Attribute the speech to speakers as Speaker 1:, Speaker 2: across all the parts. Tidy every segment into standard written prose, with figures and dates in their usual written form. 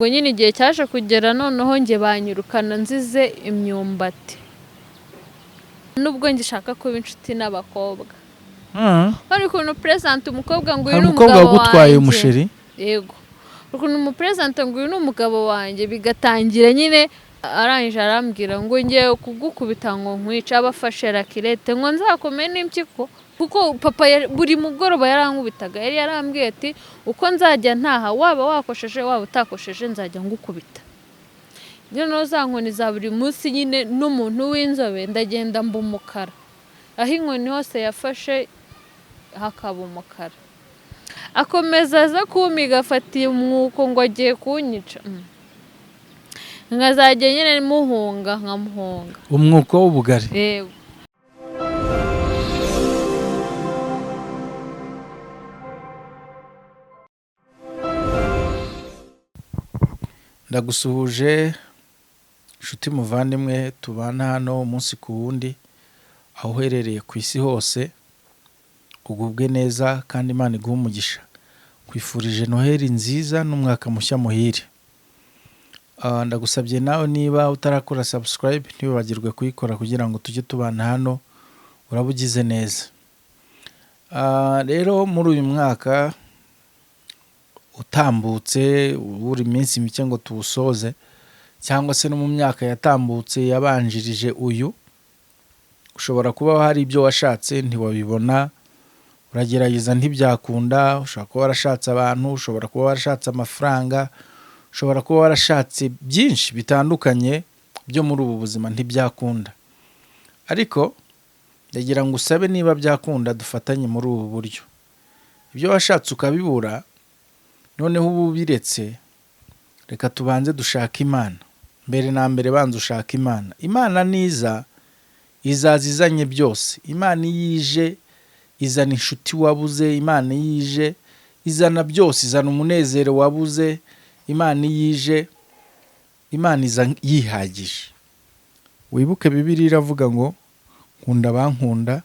Speaker 1: Ubwo nyine igihe cyaje kugera noneho njye banyirukana nzize imyumbati. Nubwo ngishaka kuba inshuti n'abakobwa. Hari ukuntu present umukobwa ngo uyu
Speaker 2: Hari
Speaker 1: ni
Speaker 2: umukobwa
Speaker 1: umugabo
Speaker 2: wagutwaye
Speaker 1: wanjye.
Speaker 2: Umusheri?
Speaker 1: Yego. Ukuntu umupresenta ngo uyu ni umugabo wanjye, bigatangira nyine arangije arambwira ngo ngiye kugukubita ngo nkwice, abafashe rakirete ngo nzakomere n'impyiko, kuko papa buri mugoroba yarankubitaga. Yari yarambwiye ati uko nzajya ntaha, waba wakosheje waba utakosheje, nzajya ngukubita. Noneho za nkoni za buri munsi nyine, n'umuntu w'inzobe ndagenda mba umukara, aho inkoni hose yafashe hakaba umukara. Akomeza aza kumpiga, afata umwuko ngo agiye kunyica. Nkazajya nyine muhunga, nkamuhunga.
Speaker 2: Umwuko w'ubugari?
Speaker 1: Yego.
Speaker 2: Ndagusuhuje inshuti muvandimwe tubana hano umunsi ku wundi, aho uherereye ku isi hose, ugubwe neza kandi Imana iguhe umugisha. Nkwifurije Noheli nziza n'umwaka mushya muhire. Ndagusabye nawe niba utarakora subscribe, ntiwibagirwe kuyikora kugira ngo tujye tubana hano, uraba ugize neza. Rero muri uyu mwaka utambutse, ubura iminsi mike ngo tuwusoze, cyangwa se no mu myaka yatambutse yabanjirije uyu, ushobora kuba hari ibyo washatse ntiwabibona, uragerageza ntibyakunda. Ushobora kuba warashatse abantu, ushobora kuba warashatse amafaranga, ushobora kuba warashatse byinshi bitandukanye byo muri ubu buzima ntibyakunda. Ariko ndagira ngo usabe, niba byakunda dufatanye muri ubu buryo. Ibyo washatse ukabibura, noneho ubu ubiretse, reka tubanze dushake Imana. Mbere na mbere banza ushake Imana. Imana niza izaza izanye byose. Imana iyo ije izana inshuti wabuze, Imana iyo ije izana byose, izana umunezero wabuze. Imana iyo ije, Imana iza yihagije. Wibuke Bibiliya iravuga ngo nkunda abankunda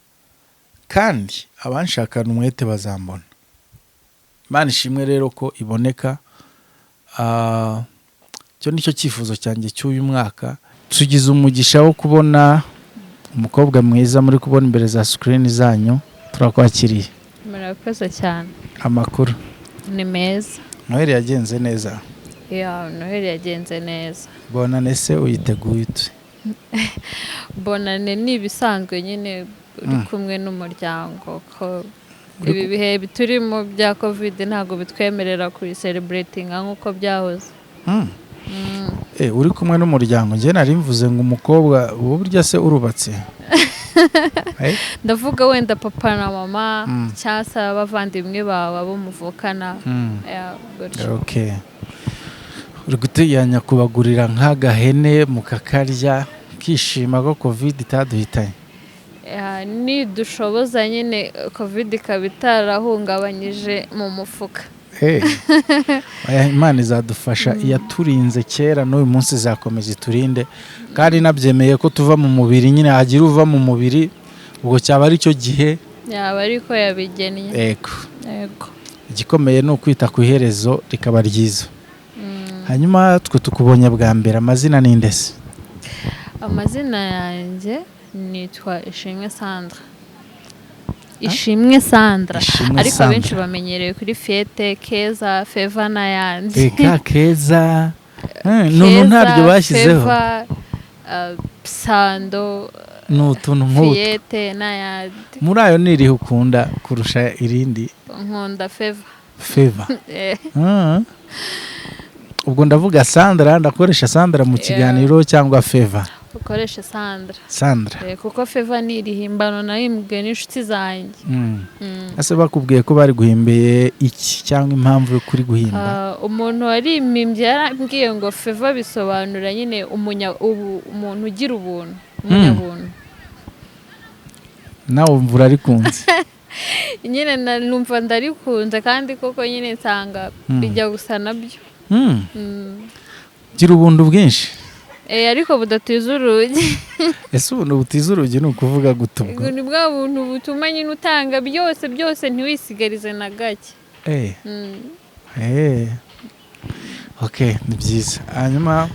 Speaker 2: kandi abanshakana umwete bazambona. Imana ishimwe rero ko iboneka. Icyo nicyo cyifuzo cyanjye cy'uyu mwaka. Tugize umugisha wo kubona umukobwa mwiza muri kubona imbere za screen zanyu. Turakwakiriye.
Speaker 1: Murakoze cyane.
Speaker 2: Amakuru?
Speaker 1: Ni meza.
Speaker 2: Noheli yagenze neza?
Speaker 1: Ya, Noheli yagenze neza.
Speaker 2: Bonane se uyiteguye ute?
Speaker 1: Bonane ni ibisanzwe nyine, uri kumwe n'umuryango, ko ibi bihe turimo bya Covid ntabwo bitwemerera kubicelebratinga nk'uko byahoze.
Speaker 2: Uri kumwe n'umuryango, njye nari mvuze ngo umukobwa ubu burya se urubatse?
Speaker 1: Ndavuga wenda papa na mama, cyangwa se abavandimwe bawe abo muvukana. Ya, gutyo.
Speaker 2: Okay. Uri guteganya kubagurira nk'agahene mukakarya kishima ko Covid itaduhitanye?
Speaker 1: Ya, nidushoboza nyine, Covid ikaba itarahungabanyije mu mufuka.
Speaker 2: Oya, Imana izadufasha, iyaturinze kera n'uyu munsi izakomeza iturinde, kandi nabyemeye ko tuva mu mubiri nyine, hagira uva mu mubiri, ubwo cyaba ari cyo gihe.
Speaker 1: Yaba ariko yabigennye.
Speaker 2: Yego.
Speaker 1: Yego.
Speaker 2: Igikomeye ni ukwita ku iherezo rikaba ryiza. Hanyuma twe tukubonye bwa mbere, amazina ni nde se?
Speaker 1: Amazina yanjye nitwa Ishimwe Sandra. Ishimwe Sandra.
Speaker 2: Ishimwe
Speaker 1: Ariko
Speaker 2: Sandra.
Speaker 1: abenshi bamenyereye kuri Fiyete, Keza, Feva n'ayandi.
Speaker 2: Eka Keza. Nunu ntaryo bashyizeho?
Speaker 1: Feva, Sando,
Speaker 2: Ni utuntu nk'utu.
Speaker 1: Fiyete n'ayandi.
Speaker 2: Muri ayo ni irihe ukunda kurusha irindi?
Speaker 1: Nkunda Feva.
Speaker 2: Feva?
Speaker 1: Eh.
Speaker 2: Ubwo ndavuga Sandra, ndakoresha Sandra mu kiganiro cyangwa Feva?
Speaker 1: Ukoreshe Sandra.
Speaker 2: Sandra.
Speaker 1: Kuko Feva ni irihimbano nahimbwe n'inshuti zanjye.
Speaker 2: Ese bakubwiye ko bari guhimbeye iki, cyangwa impamvu yo kuri guhimba?
Speaker 1: Umuntu warimpimbye yarambwiye ngo Feva bisobanura nyine umuntu ugira ubuntu, umunyabuntu.
Speaker 2: Nawe wumva urarikunze?
Speaker 1: Nyine numva ndarikunze, kandi koko nyine nsanga bijya gusa nabyo.
Speaker 2: Gira ubuntu bwinshi.
Speaker 1: Ariko budatiza urugi.
Speaker 2: Ese ubuntu butiza urugi ni ukuvuga gute ubwo?
Speaker 1: Ni bwa buntu butuma nyine utanga byose byose, ntiwisigarize na gake.
Speaker 2: Okay, ni byiza. Hanyuma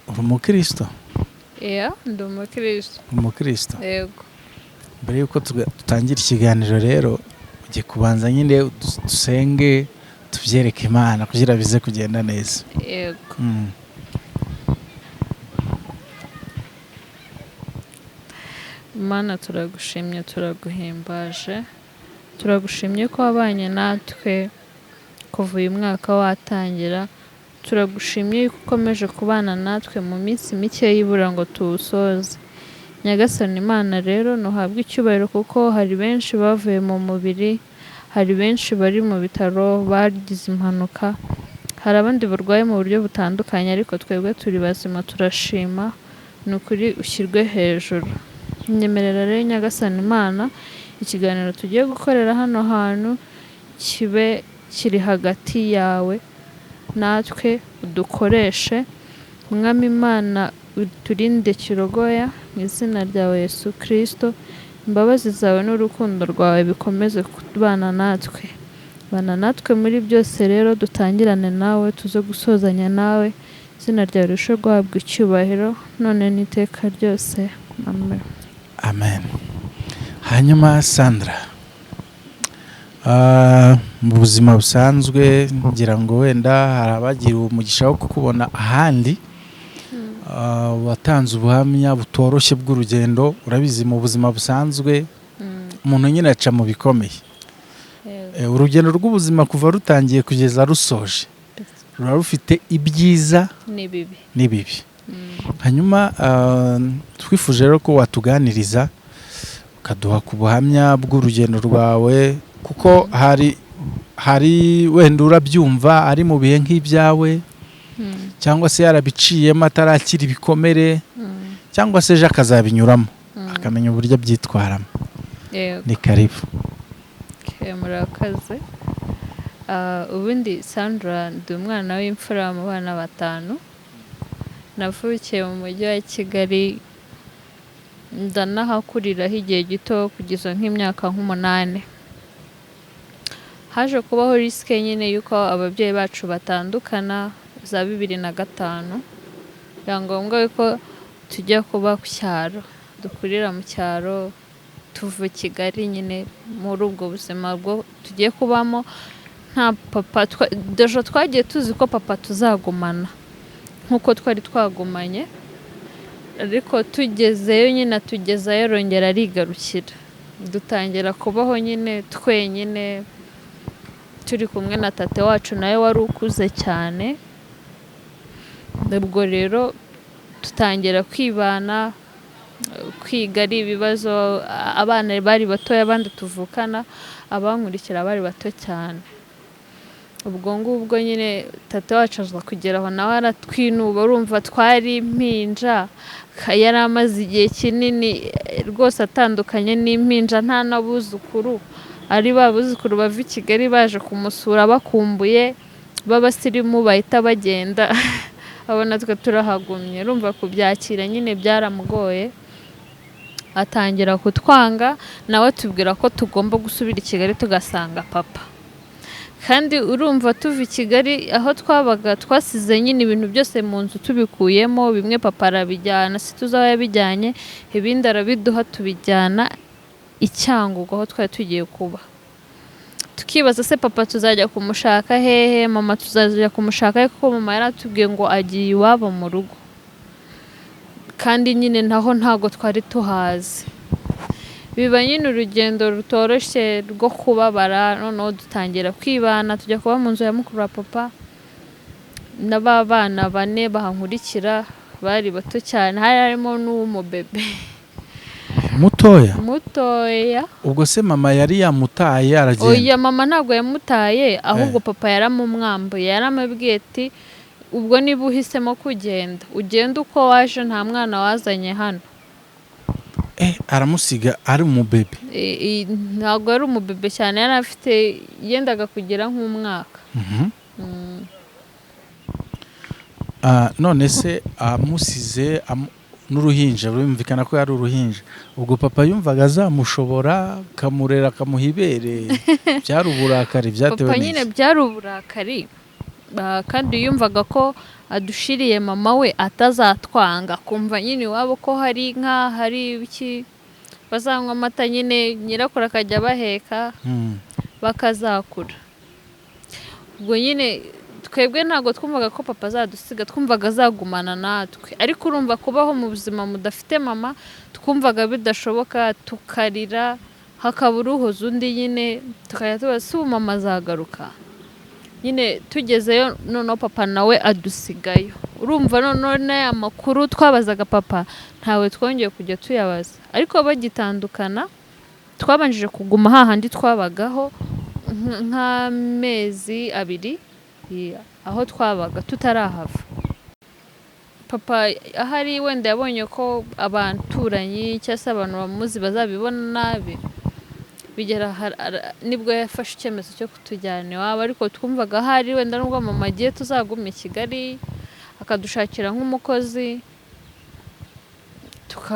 Speaker 2: uri umukristo?
Speaker 1: Yeah, ndi umukristo.
Speaker 2: Uri umukristo?
Speaker 1: Yego.
Speaker 2: Mbere y'uko dutangira ikiganiro rero, ugiye kubanza nyine dusenge, tubyereke Imana kugira bize kugenda neza.
Speaker 1: Yego. Mana, turagushimye, turaguhimbaje, turagushimye ko wabanye natwe kuva uyu mwaka watangira. Turagushimye yuko ukomeje kubana natwe mu minsi mike y'ibura ngo tuwusoze. Nyagasani Imana rero, ntuhabwe icyubahiro, kuko hari benshi bavuye mu mubiri, hari benshi bari mu bitaro bagize impanuka, hari abandi barwaye mu buryo butandukanye, ariko twebwe turi bazima, turashima. Ni ukuri ushyirwe hejuru. Nyemerera rero Nyagasani Imana, ikiganiro tugiye gukorera hano hantu kibe kiri hagati yawe natwe, udukoreshe Mwami Imana, uturinde kirogoya mu izina ryawe Yesu Kristo. Imbabazi zawe n'urukundo rwawe bikomeze kubana natwe, bana natwe muri byose. Rero dutangirane nawe, tuze gusozanya nawe, izina ryawe rirusheho guhabwa icyubahiro none n'iteka ryose, amen.
Speaker 2: Amen. Hanyuma Sandra, mu buzima busanzwe, ngira ngo wenda hari abagiriwe umugisha wo kukubona ahandi. Watanze ubuhamya butoroshye bw'urugendo. Urabizi, mu buzima busanzwe umuntu nyine aca mu bikomeye. Urugendo rw'ubuzima kuva rutangiye kugeza rusoje ruba rufite ibyiza
Speaker 1: n'ibibi.
Speaker 2: N'ibibi. Hanyuma twifuje rero ko watuganiriza, ukaduha ku buhamya bw'urugendo rwawe, kuko hari wenda urabyumva ari mu bihe nk'ibyawe, cyangwa se yarabiciyemo atarakira ibikomere, cyangwa se ejo akazabinyuramo, akamenya uburyo abyitwaramo. Ni karibu.
Speaker 1: Okay, murakoze. Ubundi Sandra, ndi umwana w'imfura mu bana batanu. Navukiye mu mujyi wa Kigali, ndanahakuriraho igihe gito kugeza nk'imyaka nk'umunani. Haje kubaho risque nyine y'uko ababyeyi bacu batandukana za 2005, biba ngombwa yuko tujya kuba ku cyaro, dukurira mu cyaro, tuva i Kigali nyine muri ubwo buzima bwo tugiye kubamo nta papa. Déjà twagiye tuzi ko papa tuzagumana nk'uko twari twagumanye, ariko tugezeyo nyine atugezayo arongera arigarukira, dutangira kubaho nyine twenyine, turi kumwe na tate wacu nawe wari ukuze cyane. Ubwo rero dutangira kwibana, kwiga ari ibibazo, abana bari batoya, abandi tuvukana, abankurikira bari bato cyane. Ubwo ngubwo nyine tate wacu aza kugera aho nawe aratwinuba. Urumva twari impinja, yari amaze igihe kinini rwose atandukanye n'impinja, nta n'abuzukuru, ari ba buzukuru bava i Kigali baje kumusura bakumbuye b'abasirimu bahita bagenda, abona twe turahagumye. Urumva kubyakira nyine byaramugoye, atangira kutwanga, nawe atubwira ko tugomba gusubira i Kigali tugasanga papa. Kandi urumva tuva i Kigali aho twabaga twasize nyine ibintu byose mu nzu tubikuyemo, bimwe papa arabijyana situzi aho yabijyanye, ibindi arabiduha tubijyana i Cyangugu aho twari tugiye kuba. Tukibaza se papa tuzajya kumushaka hehe, mama tuzajya kumushaka hehe, kuko mama yaratubwiye ngo agiye iwabo mu rugo, kandi nyine naho ntago twari tuhazi. Biba nyine urugendo rutoroshye rwo kubabara. Noneho dutangira kwibana, tujya kuba mu nzu ya mukuru wa papa n'aba bana bane bahankurikira bari bato cyane, hari harimo n'uw'umubebe.
Speaker 2: Mutoya?
Speaker 1: Mutoya.
Speaker 2: Ubwo se mama yari yamutaye aragenda?
Speaker 1: Oya, mama ntabwo yamutaye, ahubwo papa yaramumwambuye, yaramubwiye ati ubwo niba uhisemo kugenda, ugende uko waje, nta mwana wazanye hano.
Speaker 2: Aramusiga ari umubebe?
Speaker 1: Ntabwo yari umubebe cyane, yari afite yendaga kugira nk'umwaka.
Speaker 2: None se amusize N'uruhinja, birumvikana ko yari uruhinja. Ubwo papa yumvaga azamushobora, akamurera, akamuha ibere? Byari uburakari? Byatewe
Speaker 1: Papa nyine
Speaker 2: n'iki?
Speaker 1: Byari uburakari. Kandi yumvaga ko adushiriye mama we atazatwanga, akumva nyine iwabo ko hari inka, hari ibiki, bazanywa amata nyine, nyirakuru akajya abaheka, bakazakura. Ubwo nyine twebwe ntabwo twumvaga ko papa azadusiga, twumvaga azagumana natwe. Ariko urumva kubaho mu buzima mudafite mama, twumvaga bidashoboka, tukarira, hakabura uhoza undi nyine, tukajya tubaza: "Se ubu mama azagaruka?" Nyine tugezeyo noneho papa nawe adusigayo. Urumva noneho n'aya makuru twabazaga papa ntawe twongeye kujya tuyabaza. Ariko bagitandukana twabanjije kuguma hahandi twabagaho nk'amezi 2, aho twabaga tutarahava. Papa ahari wenda yabonye ko abaturanyi cyangwa se abantu bamuzi bazabibona nabi, bigera nibwo yafashe icyemezo cyo kutujyana iwabo. Ariko twumvaga ahari wenda nubwo mama agiye tuzaguma i Kigali, akadushakira nk'umukozi,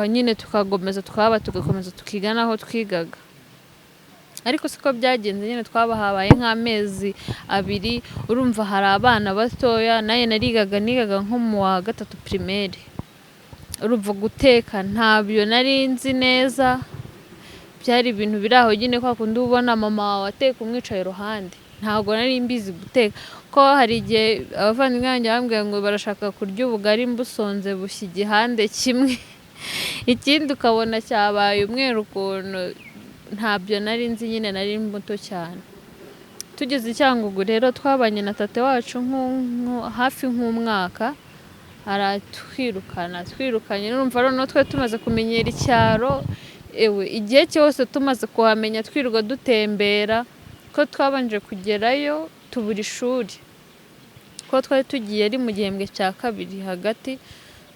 Speaker 1: nyine tukakomeza tukahaba, tugakomeza tukiga n'aho twigaga. Ariko siko byagenze nyine, twabahabaye nk'amezi 2. Urumva hari abana batoya, naye narigaga, nigaga nko mu wa gatatu primaire. Urumva guteka ntabyo nari nzi neza, byari ibintu biri aho nyine, kwa kundi ubona mama wawe ateka umwicaye iruhande. Ntabwo nari mbizi guteka, ko hari igihe abavandimwe banjye bambwiye ngo barashaka kurya ubugari, mbusonze bushya igihande kimwe, ikindi ukabona cyabaye umweru ukuntu. Ntabyo nari nzi nyine, nari muto cyane. Tugeze i Cyangugu rero twabanye na tate wacu hafi nk'umwaka, aratwirukana. Twirukanye, urumva noneho twari tumaze kumenyera icyaro, ewe igihe cyose tumaze kuhamenya, twirirwa dutembera, ko twabanje kugerayo tubura ishuri, ko twari tugiye ari mu gihembwe cya kabiri hagati,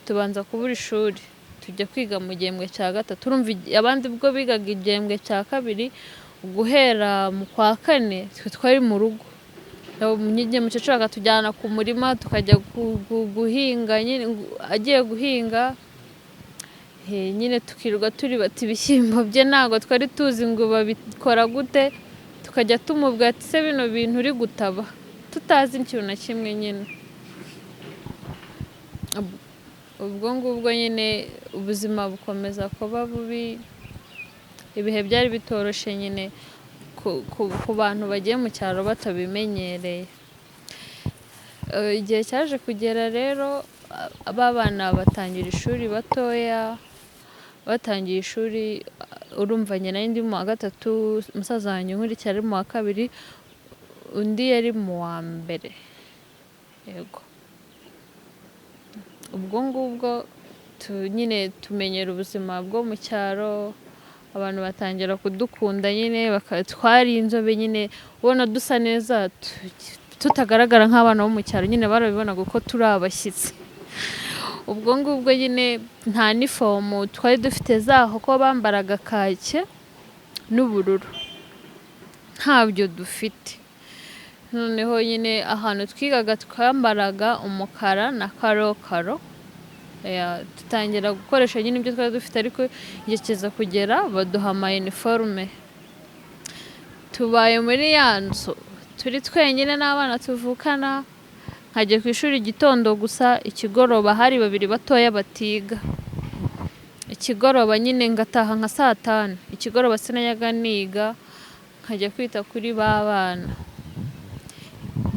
Speaker 1: tubanza kubura ishuri, tujya kwiga mu gihembwe cya gatatu. Urumva abandi ubwo bigaga igihembwe cya kabiri guhera mu kwa kane, twe twari mu rugo. Nyine mukecuru akatujyana ku murima, tukajya guhinga nyine, agiye guhinga. Nyine tukirirwa turibata ibishyimbo bye, ntabwo twari tuzi ngo babikora gute, tukajya tumubwira ati: "Se bino bintu uri gutaba?" Tutazi ikintu na kimwe nyine. Ubwo ngubwo nyine ubuzima bukomeza kuba bubi. Ibihe byari bitoroshye nyine ku bantu bagiye mu cyaro batabimenyereye. Igihe cyaje kugera rero, ba bana batangira ishuri batoya, batangiye ishuri, urumva njye nari ndi mu wa gatatu, musaza wanjye unkurikira ari mu wa kabiri, undi yari mu wa mbere. Yego, ubwo ngubwo nyine tumenyera ubuzima bwo mu cyaro, abantu batangira kudukunda nyine, twari inzobe nyine, ubona dusa neza, tutagaragara nk'abana bo mu cyaro nyine, barabibonaga ko turi abashyitsi. Ubwo ngubwo nyine nta nifomu twari dufite zaho, ko bambaraga kake n'ubururu, ntabyo dufite. Noneho nyine ahantu twigaga twambaraga umukara na karokaro. Dutangira gukoresha nyine ibyo twari dufite, ariko igihe kiza kugera baduha ama uniforme. Tubaye muri ya nzu turi twenyine n'abana tuvukana, nkajya ku ishuri igitondo gusa, ikigoroba hari babiri batoya batiga. Ikigoroba nyine ngataha nka saa 5, ikigoroba sinajyaga niga, nkajya kwita kuri ba bana.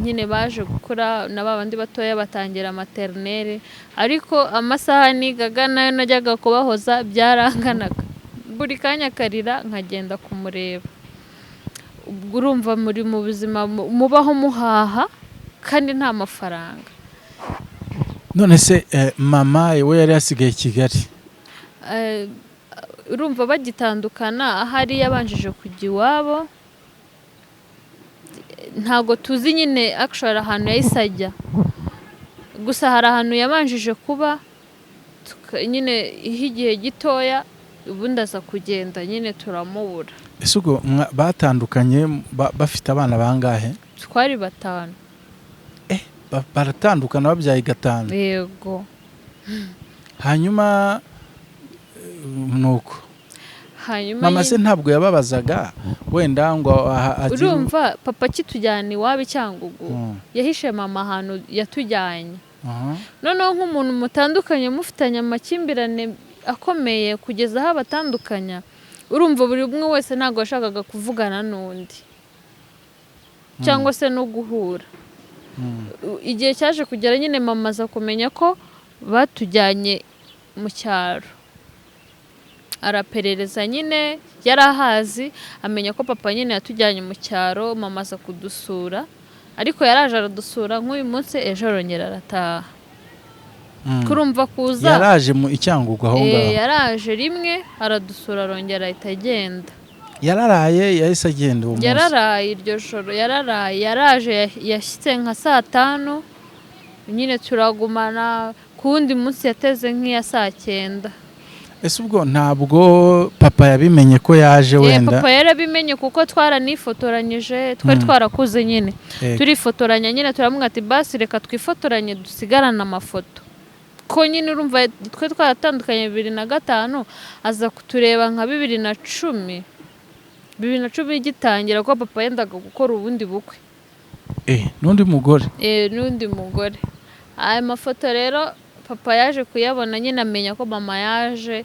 Speaker 1: Nyine baje gukura na ba bandi batoya batangira maternelle, ariko amasaha nigaga nayo najyaga kubahoza byaranganaga, buri kanya akarira nkagenda kumureba. Ubwo urumva muri mu buzima mubaho muhaha kandi nta mafaranga.
Speaker 2: None se mama we yari yasigaye i Kigali?
Speaker 1: Urumva bagitandukana ahari yabanjije kujya iwabo, ntabwo tuzi nyine actually ahantu yahise ajya, gusa hari ahantu yabanjije kuba nyine igihe gitoya, ubundi aza kugenda nyine turamubura.
Speaker 2: Ese ubwo batandukanye bafite abana bangahe?
Speaker 1: Twari batanu.
Speaker 2: Baratandukana babyaye gatanu?
Speaker 1: Yego.
Speaker 2: Hanyuma Nuko
Speaker 1: Hanyuma
Speaker 2: mama se ntabwo yababazaga wenda ngo
Speaker 1: Urumva papa akitujyana iwabo i Cyangugu, yahishe mama ahantu yatujyanye. Noneho nk'umuntu mutandukanye, mufitanye amakimbirane akomeye kugeza aho abatandukanya, urumva buri umwe wese ntabwo yashakaga kuvugana n'undi cyangwa se no guhura. Igihe cyaje kugera nyine mama aza kumenya ko batujyanye mu cyaro, araperereza nyine, yari ahazi, amenya ko papa nyine yatujyanye mu cyaro. Mama aza kudusura, ariko yaraje aradusura nk'uyu munsi, ejo arongera arataha. Kurumva kuza
Speaker 2: Yaraje mu i Cyangugu aho ngaho?
Speaker 1: Yaraje rimwe aradusura, arongera ahita agenda.
Speaker 2: Yararaye, yahise agenda uwo munsi?
Speaker 1: Yararaye iryo joro, yararaye. Yaraje yashyitse nka saa 5 nyine, turagumana. Ku wundi munsi yateze nk'iya saa 9.
Speaker 2: Ese ubwo ntabwo papa yabimenye ko yaje wenda?
Speaker 1: Papa yarabimenye kuko twaranifotoranyije, twari twarakuze nyine. Turifotoranya nyine, turamubwira ati: "Basi reka twifotoranye dusigarane amafoto", ko nyine urumva twe twaratandukanye 2005, aza kutureba nka 2010, 2010 igitangira, ko papa yendaga gukora ubundi bukwe.
Speaker 2: N'undi mugore?
Speaker 1: N'undi mugore. Aya mafoto rero papa yaje kuyabona nyine, amenya ko mama yaje,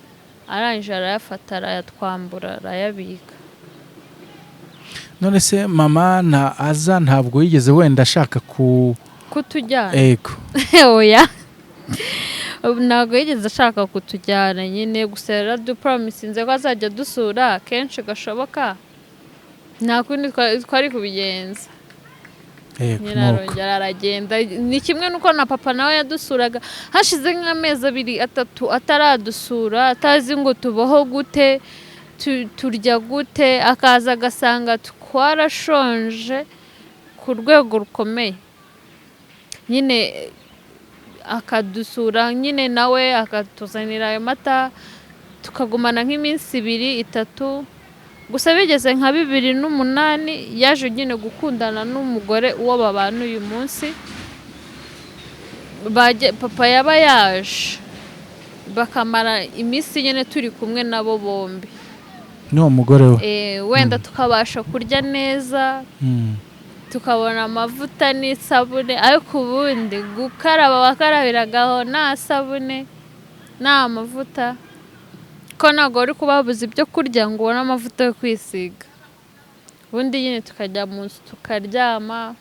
Speaker 1: arangije arayafata, arayatwambura, arayabika.
Speaker 2: None se mama nta aza, ntabwo yigeze wenda ashaka ku
Speaker 1: Kutujyana?
Speaker 2: Ego.
Speaker 1: Oya, ntabwo yigeze ashaka kutujyana nyine, gusa yaradupromisinze ko azajya dusura kenshi gashoboka. Nta kundi twari kubigenza.
Speaker 2: Ego.
Speaker 1: Nyine
Speaker 2: Nuko
Speaker 1: arongera aragenda. Ni kimwe n'uko na papa nawe yadusuraga hashize nk'amezi 2, 3 ataradusura, atazi ngo tubaho gute, turya gute, akaza agasanga twarashonje ku rwego rukomeye nyine, akadusura nyine nawe akatuzanira ayo mata, tukagumana nk'iminsi 2, 3. Gusa bigeze nka 2008 yaje nyine gukundana n'umugore uwo babana uyu munsi. Papa yaba yaje bakamara iminsi nyine turi kumwe nabo bombi.
Speaker 2: N'uwo mugore we?
Speaker 1: Wenda tukabasha kurya neza, tukabona amavuta n'isabune, ariko ubundi gukaraba wakarabiragaho nta sabune nta mavuta, ko ntabwo wari kubabuza ibyo kurya ngo ubone amavuta yo kwisiga. Ubundi nyine tukajya mu nzu tukaryama.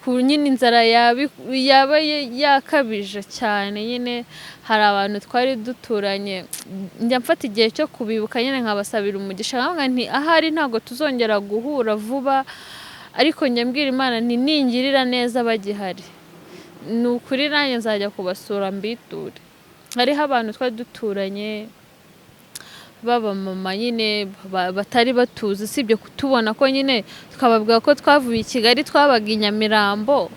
Speaker 1: Ku nyine inzara yaba yakabije cyane nyine, hari abantu twari duturanye, njya mfata igihe cyo kubibuka nyine nkabasabira umugisha, nkavuga nti ahari ntabwo tuzongera guhura vuba, ariko njya mbwira Imana nti ningirira neza bagihari, ni ukuri nanjye nzajya kubasura mbiture. Hariho abantu twari duturanye b'abamama nyine batari batuzi, usibye kutubona ko nyine tukababwira ko twavuye i Kigali, twabaga i Nyamirambo,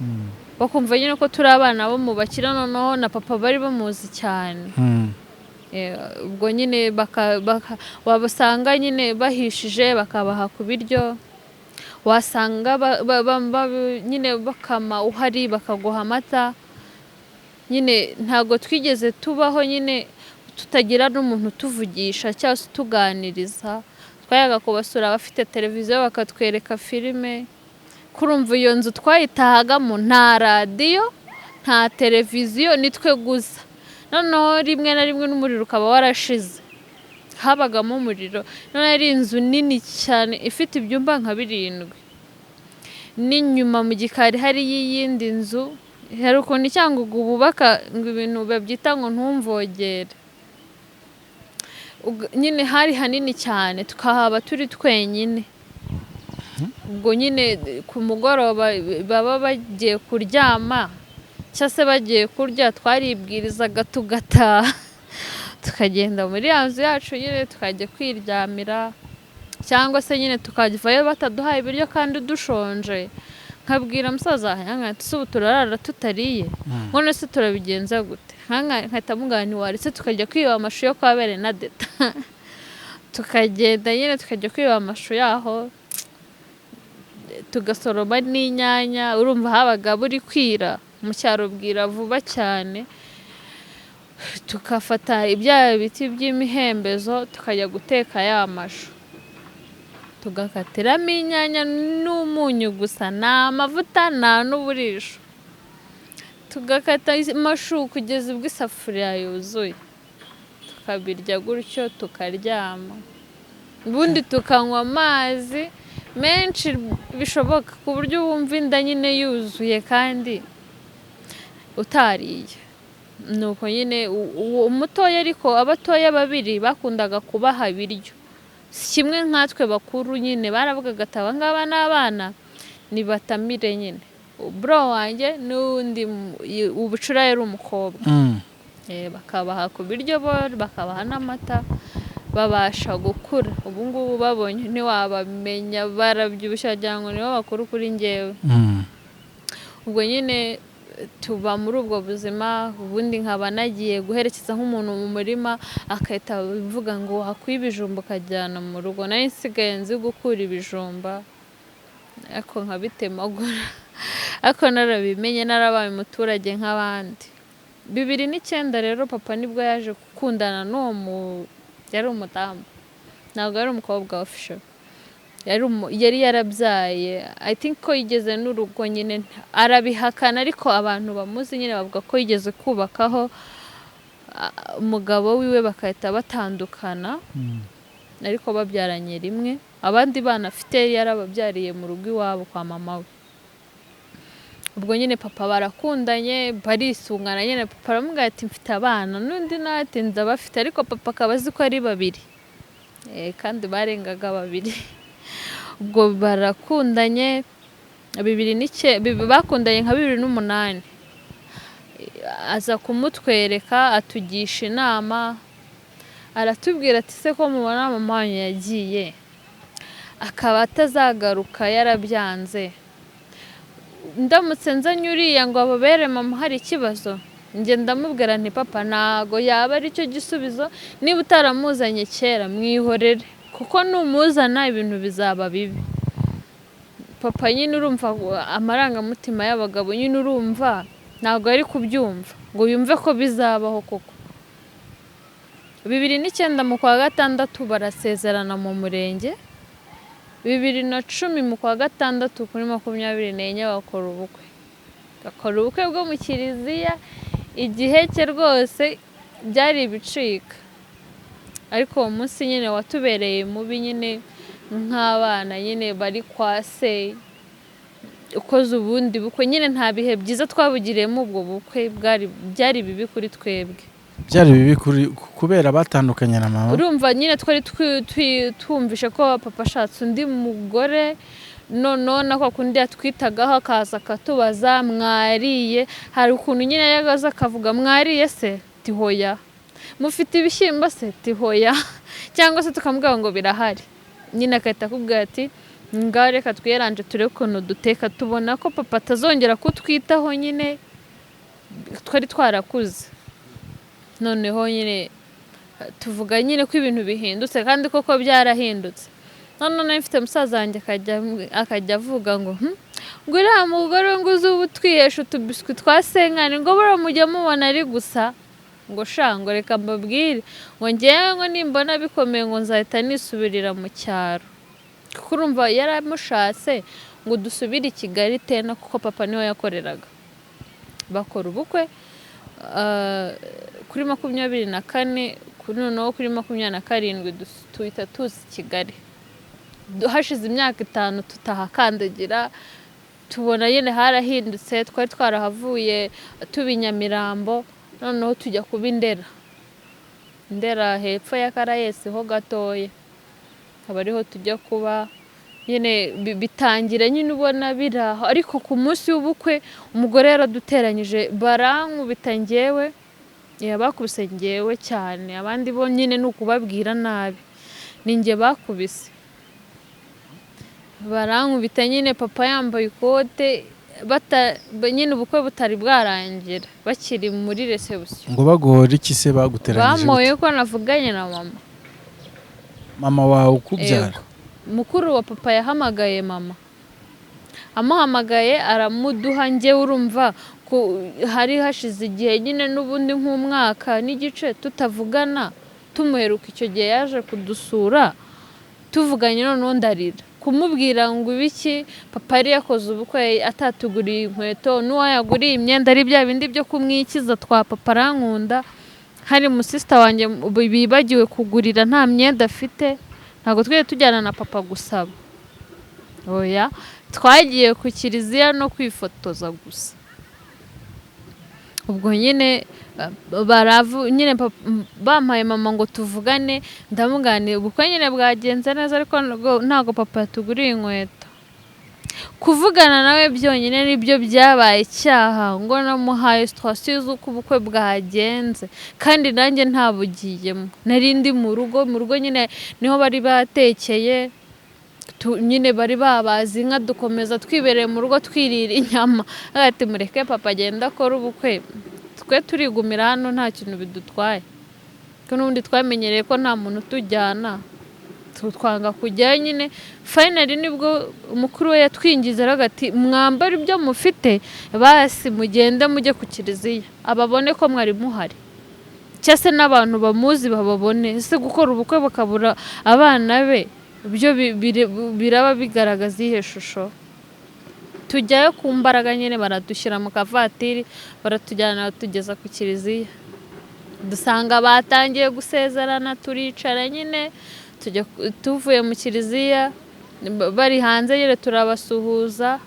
Speaker 1: bakumva nyine ko turi abana bo mu bakire, noneho na papa bari bamuzi cyane. Ubwo nyine wabasanga nyine bahishije, bakabaha ku biryo, wasanga nyine bakama uhari bakaguha amata. Nyine ntabwo twigeze tubaho nyine tutagira n'umuntu utuvugisha cyangwa se utuganiriza. Twajyaga kubasura abafite televiziyo bakatwereka filime. Kurumva iyo nzu twayitahagamo nta radiyo, nta televiziyo, nitwe gusa. Noneho rimwe na rimwe n'umuriro ukaba warashize, habagamo umuriro. Noneho ari inzu nini cyane ifite ibyumba nka birindwi, n'inyuma mu gikari hariyo iyindi nzu. Hari ukuntu i Cyangugu bubaka ngo ibintu babyita ngo ntumvogere. Nyine hari hanini cyane, tukahaba turi twenyine. Ubwo nyine ku mugoroba baba bagiye kuryama cyangwa se bagiye kurya, twaribwirizaga tugataha, tukagenda muri ya nzu yacu nyine tukajya kwiryamira, cyangwa se nyine tukavayo bataduhaye ibiryo kandi dushonje. Nkabwira musaza wanjye ati: "Se ubu turarara tutariye, none se turabigenza gute?" Nkahita mubwira nti: "Waretse tukajya kwiba amashu yo kwa Berenadeta", tukagenda nyine tukajya kwiba amashu yaho, tugasoroma n'inyanya. Urumva habaga buri kwira, mu cyaro bwira vuba cyane. Tukafata ibya biti by'imihembezo, tukajya guteka ya mashu, tugakatiramo inyanya n'umunyu gusa, nta mavuta nta n'uburisho. Tugakata amashu kugeza ubwo isafuriya yuzuye, tukabirya gutyo, tukaryama, ubundi tukanywa amazi menshi bishoboka, ku buryo wumva inda nyine yuzuye kandi utariye. Nuko nyine uwo umutoya, ariko abatoya babiri bakundaga kubaha ibiryo, si kimwe nkatwe bakuru. Nyine baravugaga ati: "Aba ngaba ni abana, nibatamire." Nyine bro wanjye n'uwundi ubucura yari umukobwa. Bakabaha ku biryo bo, bakabaha n'amata, babasha gukura. Ubu ngubu babonye ntiwabamenya, barabyibushye, wagira ngo nibo bakuru kuri njyewe. Ubwo nyine tuba muri ubwo buzima. Ubundi nkaba nagiye guherekeza nk'umuntu mu murima, agahita avuga ngo wakuye ibijumba ukajyana mu rugo. Nari nsigaye nzi gukura ibijumba, ariko nkabitemagura, ariko narabimenye, narabaye umuturage nk'abandi. 2009 rero papa nibwo yaje gukundana n'uwo mu yari umudamu, ntabwo yari umukobwa official, yari yarabyaye. I think ko yigeze n'urugo nyine, arabihakana, ariko abantu bamuzi nyine bavuga ko yigeze kubakaho umugabo wiwe, bagahita batandukana, ariko babyaranye rimwe. Abandi bana afite yari yarababyariye mu rugo iwabo kwa mama we. Ubwo nyine papa barakundanye, barisungana. Nyine papa aramubwira ati: "Mfite abana," n'undi nawe ati: "Ndabafite," ariko papa akaba azi ko ari babiri, kandi barengaga babiri. Ubwo barakundanye bakundanye nka 2008, aza kumutwereka, atugisha inama, aratubwira ati: "Se ko mubona mama wanyu yagiye akaba atazagaruka, yarabyanze, ndamutse nzanye uriya ngo ababere mama hari ikibazo?" Njye ndamubwira nti: "Papa, ntago yaba aricyo gisubizo. Niba utaramuzanye kera, mwihorere, kuko numuzana ibintu bizaba bibi." Papa nyine urumva amarangamutima y'abagabo, nyine urumva ntabwo ari kubyumva ngo yumve ko bizabaho koko. 2009 mu kwa gatandatu barasezerana mu murenge, 2010 mu kwa gatandatu kuri 24 bakora ubukwe, bakora ubukwe bwo mu kiliziya. Igihe cye rwose byari ibicika, ariko uwo munsi nyine watubereye mubi nyine nk'abana nyine bari kwa se ukoze ubundi bukwe. Nyine nta bihe byiza twabugiriyemo ubwo bukwe, byari bibi kuri twebwe.
Speaker 2: Byari bibi kuri kubera batandukanye na mama?
Speaker 1: Urumva nyine twari twumvishe ko papa ashatse undi mugore, noneho na kwa kundi yatwitagaho, akaza akatubaza: "Mwariye?" Hari ukuntu nyine yagaza akavuga: "Mwariye se?" "Tihoya." "Mufite ibishyimbo se?" "Tihoya." Cyangwa se tukamubwira ngo birahari, nyine agahita akubwira ati: "Ngaho reka twiyaranje turebe ukuntu duteka." Tubona ko papa atazongera kutwitaho nyine, twari twarakuze. Noneho nyine tuvuga nyine ko ibintu bihindutse, kandi koko byarahindutse. Noneho nari mfite musaza wanjye, akajya avuga ngo: Ngo uriya mugore ngo uzi ubu twihesha utubiswi twa senkani, ngo buriya mujya mubona ari gusa, ngo sha, ngo reka mbabwire, ngo ngewe ngo nimbona bikomeye ngo nzahita nisubirira mu cyaro," kuko urumva yaramushatse ngo dusubire i Kigali tena, kuko papa niwe yakoreraga. Bakora ubukwe kuri 24, kuri noneho kuri 27 tuhita tuza i Kigali. Hashize imyaka 5 tutahakandagira, tubona nyine harahindutse. Twari twarahavuye tuba i Nyamirambo, noneho tujya kuba i Ndera, Ndera hepfo ya Karayesi ho gatoya, aba ariho tujya kuba. Nyine bitangira nyine ubona biri aho, ariko ku munsi w'ubukwe umugore yaraduteranyije, barankubita njyewe, bakubise njyewe cyane, abandi bo nyine ni ukubabwira nabi, ni njye bakubise, barankubita nyine papa yambaye ikote, nyine ubukwe butari bwarangira, bakiri muri reception.
Speaker 2: Ngo baguhora iki se? Baguteranyije?
Speaker 1: Bamoye
Speaker 2: gute?
Speaker 1: Ko navuganye na mama.
Speaker 2: Mama wawe ukubyara?
Speaker 1: Yego. Mukuru wa papa yahamagaye mama, amuhamagaye aramuduha. Njyewe urumva Hari hashize igihe nyine n'ubundi nk'umwaka n'igice tutavugana, tumuheruka icyo gihe yaje kudusura, tuvuganye noneho ndarira kumubwira ngo ibiki papa yari yakoze ubukwe atatuguriye inkweto, n'uwayaguriye imyenda ari bya bindi byo kumwikiza twa papa arankunda. Hari musista wanjye bibagiwe kugurira nta myenda afite, ntabwo twari tujyana na papa gusaba, oya, twagiye ku kiliziya no kwifotoza gusa. Ubwo nyine baravu nyine bampaye mama ngo tuvugane, ndamuganira ubukwe nyine bwagenze neza, ariko ntabwo papa yatuguriye inkweto. Kuvugana nawe byonyine nibyo byabaye icyaha, ngo namuhaye situation z'uko ubukwe bwagenze kandi nanjye ntabugiyemo, nari ndi mu rugo. Mu rugo nyine niho bari batekeye, nyine bari babaze inka, dukomeza twibereye mu rugo twirira inyama. Ati mureke papa agenda akora ubukwe, twe turigumira hano nta kintu bidutwaye, ko n'ubundi twamenyereye ko nta muntu utujyana, twanga kujyayo nyine. Finally nibwo umukuru we yatwingize aravuga ati mwambare ibyo mufite basi mugende mujye ku kiliziya ababone ko mwari muhari, cyangwa se n'abantu bamuzi bababone. Ese gukora ubukwe bakabura abana be byo biraba bigaragaza iyihe shusho? Tujyayo ku mbaraga nyine, baradushyira mu kavatiri baratujyana batugeza ku kiliziya, dusanga batangiye gusezerana, turicara nyine. Tujya tuvuye mu kiliziya bari hanze nyine turabasuhuza.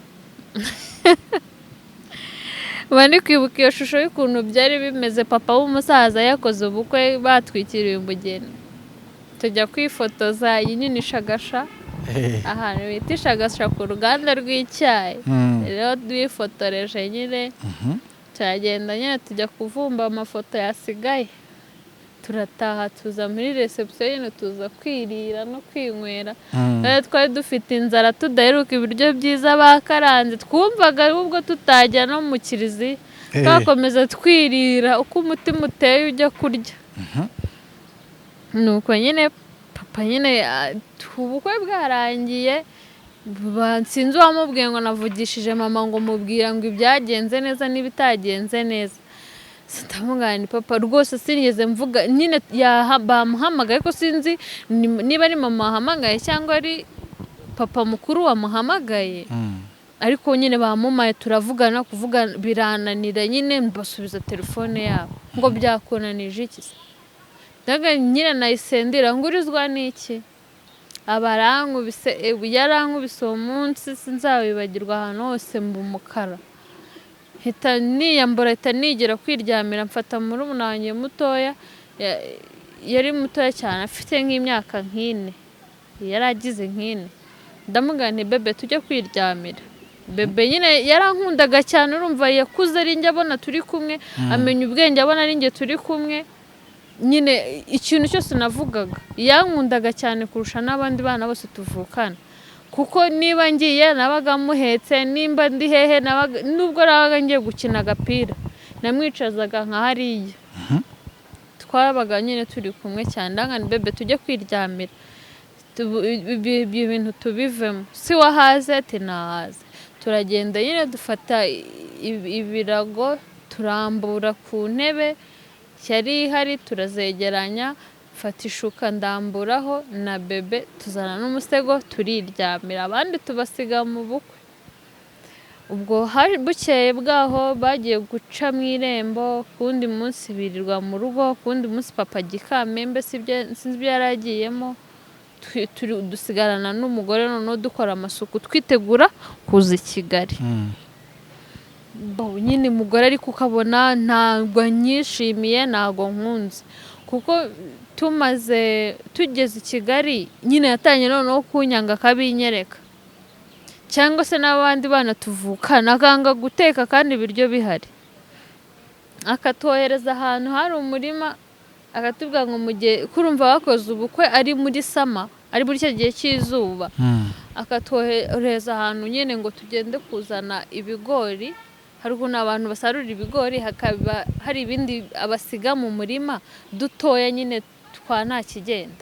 Speaker 1: Mba ndi kwibuka iyo shusho y'ukuntu byari bimeze, papa w'umusaza yakoze ubukwe batwikiriye umugeni, tujya kwifotoza iyi nyine ishagasha, ahantu bita ishagasha ku ruganda rw'icyayi. Rero twifotoreje nyine, turagenda nyine tujya kuvumba amafoto yasigaye, turataha tuza muri reception nyine tuza kwirira no kwinywera. Rero twari dufite inzara, tudaheruka ibiryo byiza bakaranze, twumvaga ahubwo tutajya no mu kiliziya, twakomeza twirira uko umutima uteye ujya kurya. Nuko nyine papa nyine ubukwe bwarangiye, sinzi uwamubwiye ngo navugishije mama ngo mubwira ngo ibyagenze neza n'ibitagenze neza. Ndamubwira nti papa rwose sinigeze mvuga nyine, bamuhamagaye ko sinzi niba ari mama wahamagaye cyangwa ari papa mukuru wamuhamagaye, ariko nyine bamumaye turavugana, kuvuga birananira nyine mbasubiza telefone yabo. Ngo byakunanije iki se? Ndaga nyine nahise ndira, ngurizwa n'iki? Abarankubise, yarankubise uwo munsi sinzawibagirwa, ahantu hose mba umukara, hita niyambura, hita nigira kwiryamira, mfata murumuna wanjye mutoya, yari mutoya cyane afite nk'imyaka nk'ine, yari agize nk'ine, ndamubwira nti bebe tujye kwiryamira. Bebe nyine yarankundaga cyane, urumva yakuze ari njye abona turi kumwe, amenya ubwenge abona ari njye turi kumwe nyine, ikintu cyose navugaga yankundaga cyane kurusha n'abandi bana bose tuvukana, kuko niba ngiye nabaga muhetse, nimba ndi hehe nabaga, nubwo nabaga ngiye gukina agapira namwicazaga nka hariya, twabaga nyine turi kumwe cyane. Ndanga ni bebe tujye kwiryamira, ibi bintu tubivemo, si wahaze? Ati nahaze. Turagenda nyine dufata ibirago turambura ku ntebe yari ihari, turazegeranya, mfata ishuka ndamburaho na bebe, tuzana n'umusego turiryamira, abandi tubasiga mu bukwe. Ubwo hari bukeye bwaho bagiye guca mu irembo, ku wundi munsi birirwa mu rugo, ku wundi munsi papa ajya i Kamembe, sinzi ibyo yari agiyemo, dusigarana n'umugore noneho dukora amasuku twitegura kuza i Kigali. Bo, nyine umugore ariko ukabona ntabwo anyishimiye, ntabwo nkunze, kuko tumaze tugeze i Kigali nyine yatangiye noneho kunyanga akabinyereka, cyangwa se n'abandi bana tuvukana, akanga guteka kandi ibiryo bihari, akatwohereza ahantu hari umurima, akatubwira ngo mu gihe kurumva bakoze ubukwe ari muri summer, ari muri cya gihe cy'izuba, akatwohereza ahantu nyine ngo tugende kuzana ibigori. Hari ukuntu abantu basarura ibigori hakaba hari ibindi abasiga mu murima dutoya nyine twa nta kigenda,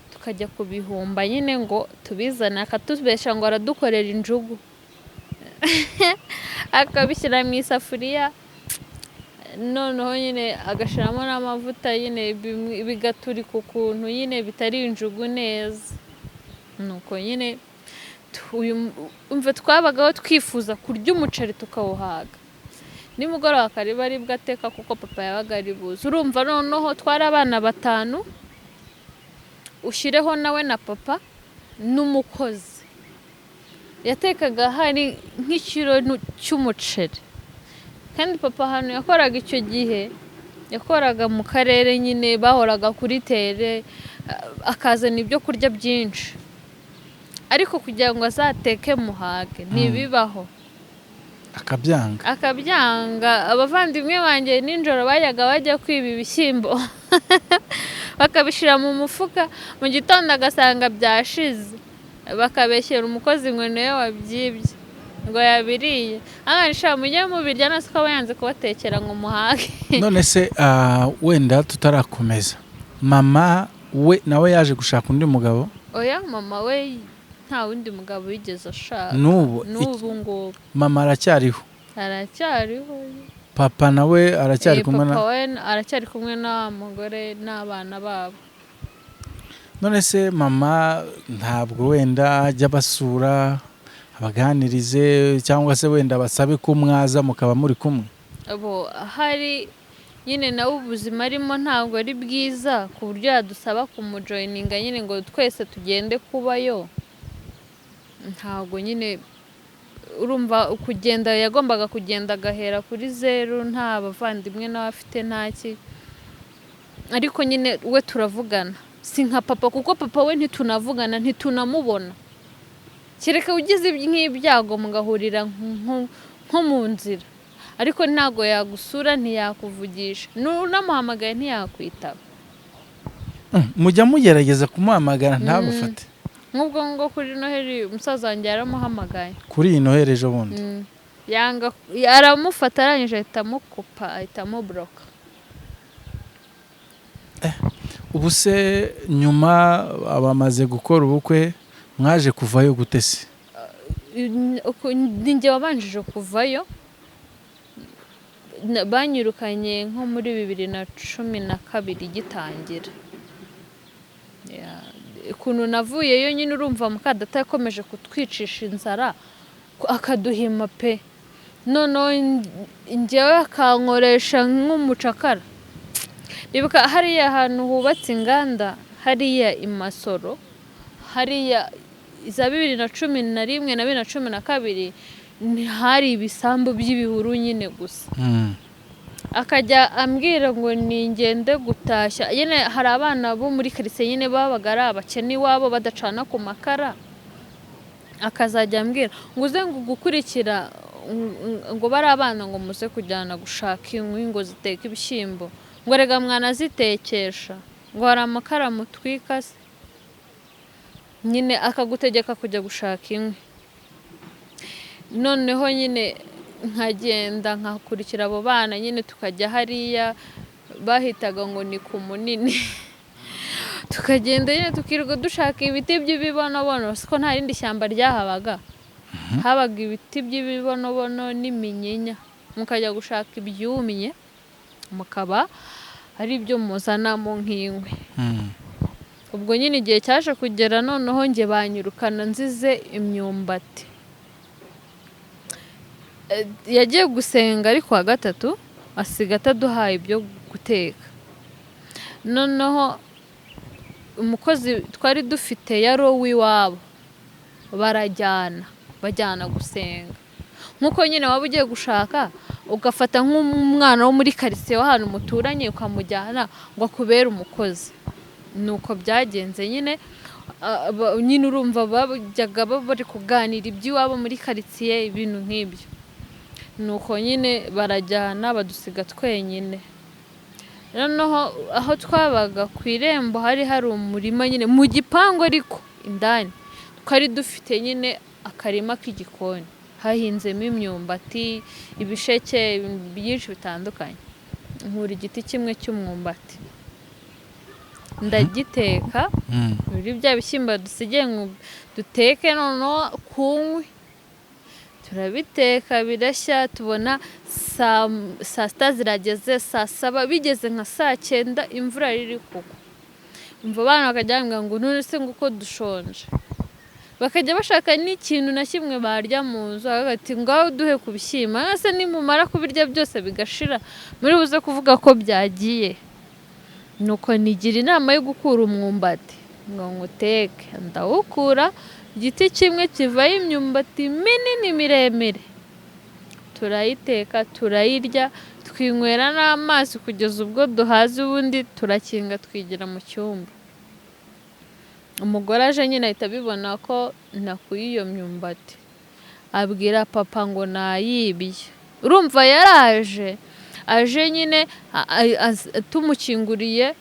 Speaker 1: tukajya kubihumba nyine ngo tubizane, akatubesha ngo aradukorera injugu. Akabishyira mu isafuriya, noneho nyine agashyiramo n'amavuta nyine, bigaturika ukuntu nyine bitari injugu neza. Nuko nyine umva, twabagaho twifuza kurya umuceri tukawuhaga, nimugoroba akariba aribwo ateka, kuko papa yabaga ari buze. Urumva noneho twari abana batanu, ushyireho nawe na papa n'umukozi. Yatekaga hari nk'ikiro cy'umuceri, kandi papa ahantu yakoraga icyo gihe, yakoraga mu karere nyine, bahoraga kuri terrain, akazana ibyo kurya byinshi, ariko kugira ngo azateke muhage ntibibaho.
Speaker 2: Akabyanga.
Speaker 1: Akabyanga. Abavandimwe banjye nijoro bajyaga bajya kwiba ibishyimbo, bakabishyira mu mufuka, mu gitondo agasanga byashize, bakabeshyera umukozi ngo niwe wabyibye, ngo yabiriye. Sha mujye mubirya, nasi ko aba yanze kubatekera ngo muhage.
Speaker 2: None se wenda tutarakomeza, mama we nawe yaje gushaka undi mugabo?
Speaker 1: Oya, mama we nta wundi mugabo wigeze ashaka.
Speaker 2: N'ubu?
Speaker 1: N'ubu ngubu.
Speaker 2: Mama aracyariho?
Speaker 1: Aracyariho.
Speaker 2: Papa nawe aracyari kumwe na
Speaker 1: Papa we aracyari kumwe na mugore n'abana babo.
Speaker 2: None se mama ntabwo wenda ajya abasura, abaganirize, cyangwa se wenda basabe ko mwaza mukaba muri kumwe?
Speaker 1: Abo hari nyine nawe ubuzima arimo ntabwo ari bwiza ku buryo yadusaba kumujoininga nyine ngo twese tugende kubayo. Ntabwo nyine, urumva kugenda yagombaga kugenda agahera kuri zeru, nta bavandimwe nawe afite, ntaki. Ariko nyine we turavugana, si nka papa, kuko papa we ntitunavugana, ntitunamubona, kereka ugize nk'ibyago mugahurira nko mu nzira, ariko ntabwo yagusura, ntiyakuvugisha, n'unamuhamagaye ntiyakwitaba.
Speaker 2: Mujya mugerageza kumuhamagara ntabufate?
Speaker 1: Nk'ubwo ngo kuri Noheli umusaza wanjye yaramuhamagaye.
Speaker 2: Kuri iyi Noheli ejo bundi?
Speaker 1: Yanga, aramufata, arangije ahita amukupa, ahita amublocka.
Speaker 2: Ubu se nyuma abamaze gukora ubukwe mwaje kuvayo gute se?
Speaker 1: Ni njye wabanjije kuvayo. Banyirukanye nko muri 2012 gitangira. Ukuntu navuyeyo nyine, urumva mukadata yakomeje kutwicisha inzara, akaduhima pe, noneho njyewe akankoresha nk'umucakara. Ndibuka hariya hantu hubatse inganda, hariya i Masoro, hariya za 2011 na 2012, hari ibisambu by'ibihuru nyine gusa. Akajya ambwira ngo ningende gutashya nyine, hari abana bo muri karitsiye nyine babaga ari abakene iwabo badacana ku makara, akazajya ambwira ngo uze ngo gukurikira ngo bari abana, ngo muze kujyana gushaka inkwi ngo ziteke ibishyimbo, ngo rega mwanazitekesha, ngo hari amakara mutwika se nyine, akagutegeka kujya gushaka inkwi. Noneho nyine nkagenda nkakurikira abo bana nyine, tukajya hariya bahitaga ngo ni ku Munini, tukagenda nyine tukirirwa dushaka ibiti by'ibibonobono, siko nta rindi shyamba ryahabaga, habaga ibiti by'ibibonobono n'iminyinya, mukajya gushaka ibyumye mukaba ari ibyo muzanamo nk'inkwi. Ubwo nyine igihe cyaje kugera, noneho njye banyirukana nzize imyumbati. Yagiye gusenga ari kuwa gatatu, asiga ataduhaye ibyo guteka. Noneho umukozi twari dufite yari uw'iwabo, barajyana, bajyana gusenga. Nk'uko nyine waba ugiye gushaka ugafata nk'umwana wo muri karitsiye w'ahantu muturanye ukamujyana ngo akubere umukozi, nuko byagenze nyine. Nyine urumva bajyaga bari kuganira iby'iwabo muri karitsiye, ibintu nk'ibyo. Nuko nyine barajyana, badusiga twenyine. Noneho aho twabaga ku irembo hari hari umurima nyine mu gipangu, ariko indani twari dufite nyine akarima k'igikoni, hahinzemo imyumbati, ibisheke, ibintu byinshi bitandukanye. Nkura igiti kimwe cy'umwumbati ndagiteka muri bya bishyimbo dusigaye ngo duteke, noneho ku nkwi. Turabiteka birashya, tubona saa 6 zirageze, saa 7 bigeze, nka saa 9 imvura iri kugwa. Umva, abana bakajya bambwira ngo none se ngo uko dushonje, bakajya bashaka n'ikintu na kimwe barya mu nzu, bakavuga ati ngaho duhe ku bishyimbo, ese nimumara kubirya byose bigashira muri buze kuvuga ko byagiye. Nuko nigira inama yo gukura umwumbati ngo nguteke, ndawukura, igiti kimwe kivayo imyumbati minini miremire, turayiteka turayirya, twinywera n'amazi kugeza ubwo duhaze, ubundi turakinga twigira mu cyumba. Umugore aje nyine ahita abibona ko nakuye iyo myumbati, abwira papa ngo nayibye. Urumva yaraje, aje nyine tumukinguriye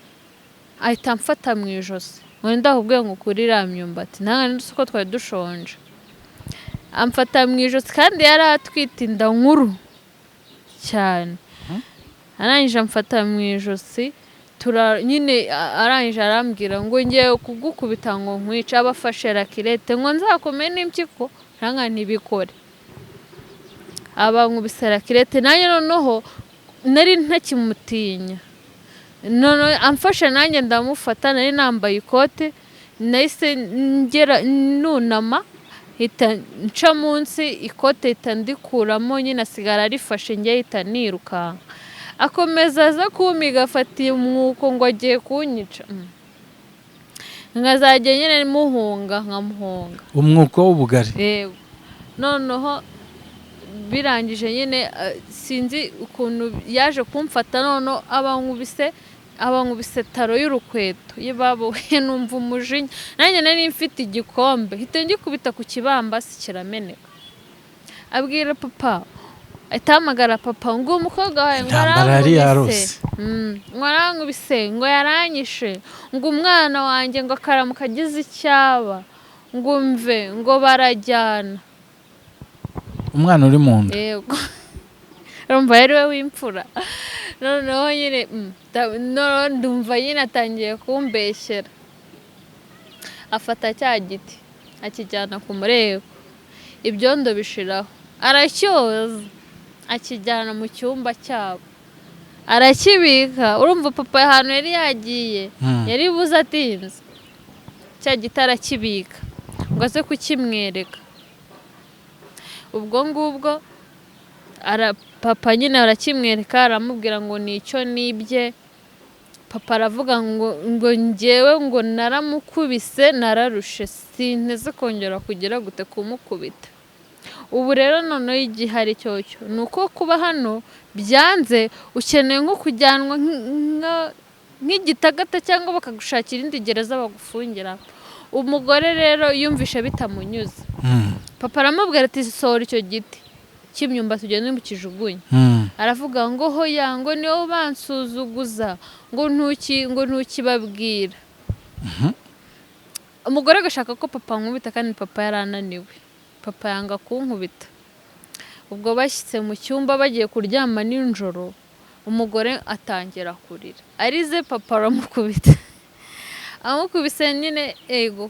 Speaker 1: ahita amfata mu ijosi ngo ndakubwiye ngo ukure iriya myumbati, ntabwo nzi ko twari dushonje. Amfata mu ijosi kandi yari atwite inda nkuru cyane. Arangije amfata mu ijosi, nyine arangije arambwira ngo ngiye kugukubita ngo nkwice, abafashe rakirete ngo nzakomere n'impyiko, nanga ntibikore. Abankubise rakirete, nanjye noneho nari ntakimutinya, none amfashe nanjye ndamufata, nari nambaye ikote, nahise ngera nunama hita nca munsi ikote hita ndikuramo nyine, asigara arifashe, njye hita nirukanka. Akomeza aza kumpiga afata umwuko ngo agiye kunyica, nkazajya nyine muhunga nkamuhunga.
Speaker 2: Umwuko w'ubugari.
Speaker 1: Yego. Noneho birangije nyine, sinzi ukuntu yaje kumfata, noneho abankubise taro y'urukweto yebabuwe, numva umujinya, nanjye nari mfite igikombe hita ngikubita ku kibambasi kirameneka. Abwira papa, ahita ahamagara papa ngo umukobwa wawe ngo
Speaker 2: Intambara yari
Speaker 1: arankubise.
Speaker 2: Yarose.
Speaker 1: Ngo arankubise, ngo yaranyishe, ngo umwana wanjye ngo akaramuka agize icyaba, ngo mve ngo barajyana.
Speaker 2: Umwana uri mu nda.
Speaker 1: Yego, urumva yari we w'imfura. Noneho nyine noneho ndumva nyine atangiye kumbeshyera, afata cya giti akijyana ku mureko, ibyondo bishiraho, aracyoza, akijyana mu cyumba cyabo arakibika. Urumva papa ahantu yari yagiye, yari buze atinze, cya giti arakibika ngo aze kukimwereka. Ubwo ngubwo papa nyine arakimwereka, aramubwira ngo nicyo nibye. Papa aravuga ngo njyewe ngo naramukubise nararushe, sinteze kongera kugira gute kumukubita. Ubu rero noneho igihari cyocyo ni uko kuba hano byanze, ukeneye nko kujyanwa nk'igitagata cyangwa bakagushakira indi gereza bagufungira. Umugore rero yumvishe bitamunyuze, papa aramubwira ati sohora icyo giti cy'imyumbati ugende ukijugunye. Aravuga ngo hoya, ngo niwo bansuzuguza, ngo ntuki ngo ntukibabwira. Umugore agashaka ko papa ankubita kandi papa yarananiwe, papa yanga kunkubita. Ubwo bashyitse mu cyumba bagiye kuryama nijoro, umugore atangira kurira arize, papa aramukubita, amukubise nyine, ego.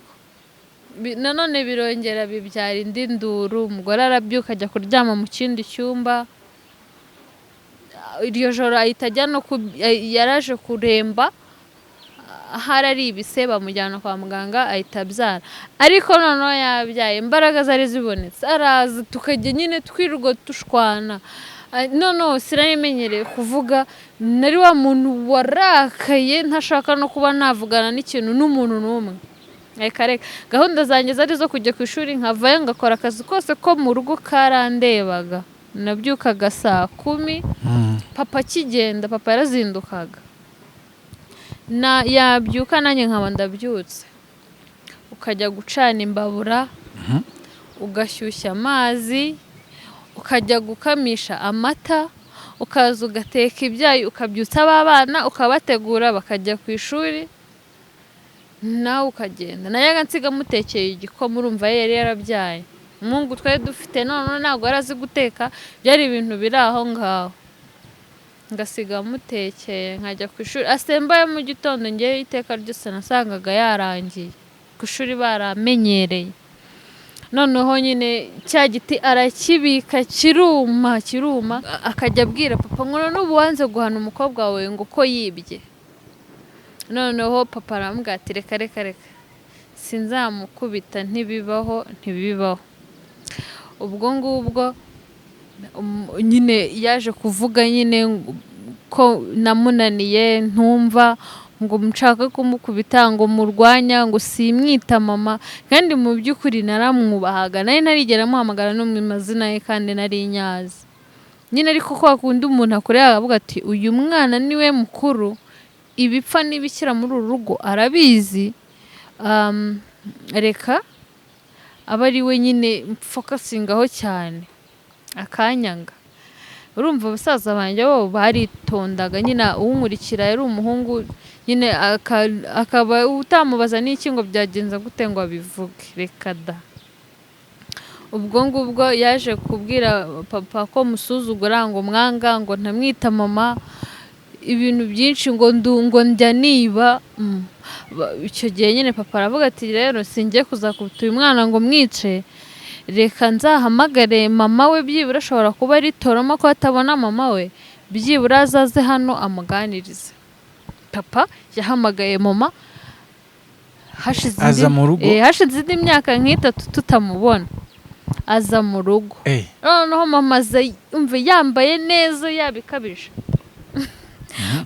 Speaker 1: Nanone birongera bibyara indi nduru, umugore arabyuka ajya kuryama mu kindi cyumba. Iryo joro ahita ajya no ku yaraje kuremba, ahari ari ibise, bamujyana kwa muganga, ahita abyara. Ariko noneho yabyaye imbaraga zari zibonetse, araza tukajya nyine twirirwa dushwana. Noneho sinarimenyereye kuvuga, nari wa muntu warakaye ntashaka no kuba navugana n'ikintu n'umuntu n'umwe. Reka reka, gahunda zanjye zari zo kujya ku ishuri nkavayo ngakora akazi kose ko mu rugo karandebaga. Nabyukaga saa 10, papa akigenda, papa yarazindukaga, na yabyuka nanjye nkaba ndabyutse, ukajya gucana imbabura, ugashyushya amazi, ukajya gukamisha amata, ukaza ugateka ibyayi, ukabyutsa abana ukabategura bakajya ku ishuri, nawe ukagenda. Najyaga nsiga mutekeye igikoma, urumva yari yarabyaye umuhungu twari dufite, noneho ntabwo yari azi guteka, byari ibintu biri aho ngaho, ngasiga mutekeye nkajya ku ishuri. Asembaye mu gitondo, ngewe iteka ryose nasangaga yarangiye ku ishuri baramenyereye. Noneho nyine cya giti arakibika kiruma kiruma, akajya abwira papa ngo none ubu wanze guhana umukobwa wawe ngo ko yibye. Noneho papa aramubwira ati reka reka reka, sinzamukubita, ntibibaho ntibibaho. Ubwo ngubwo nyine yaje kuvuga nyine ko namunaniye, ntumva, ngo nshaka kumukubita, ngo murwanya, ngo simwita mama, kandi mu by'ukuri naramwubahaga, nari ntarigera muhamagara no mu mazina ye kandi nari nyazi nyine. Ariko kwa kundi umuntu akorera akavuga ati uyu mwana niwe mukuru, ibipfa n'ibikira muri uru rugo arabizi, reka aba ari we nyine mfokasingaho cyane, akanyanga. Urumva abasaza banjye bo baritondaga nyine, unkurikira yari umuhungu nyine, akaba utamubaza n'iki ngo byagenze gute ngo abivuge, reka da. Ubwo ngubwo yaje kubwira papa ko musuzugura, ngo mwanga, ngo ntamwita mama, ibintu byinshi, ngo ngo njya niba. Icyo gihe nyine papa aravuga ati rero singiye kuzakubita uyu mwana ngo mwice, reka nzahamagare mama we, byibura ashobora kuba ari toroma ko atabona mama we, byibura azaze hano amuganirize. Papa yahamagaye mama hashize
Speaker 2: Aza mu rugo?
Speaker 1: Hashize indi myaka nk'itatu tutamubona, aza mu rugo. Noneho mama aza umva yambaye neza yabikabije,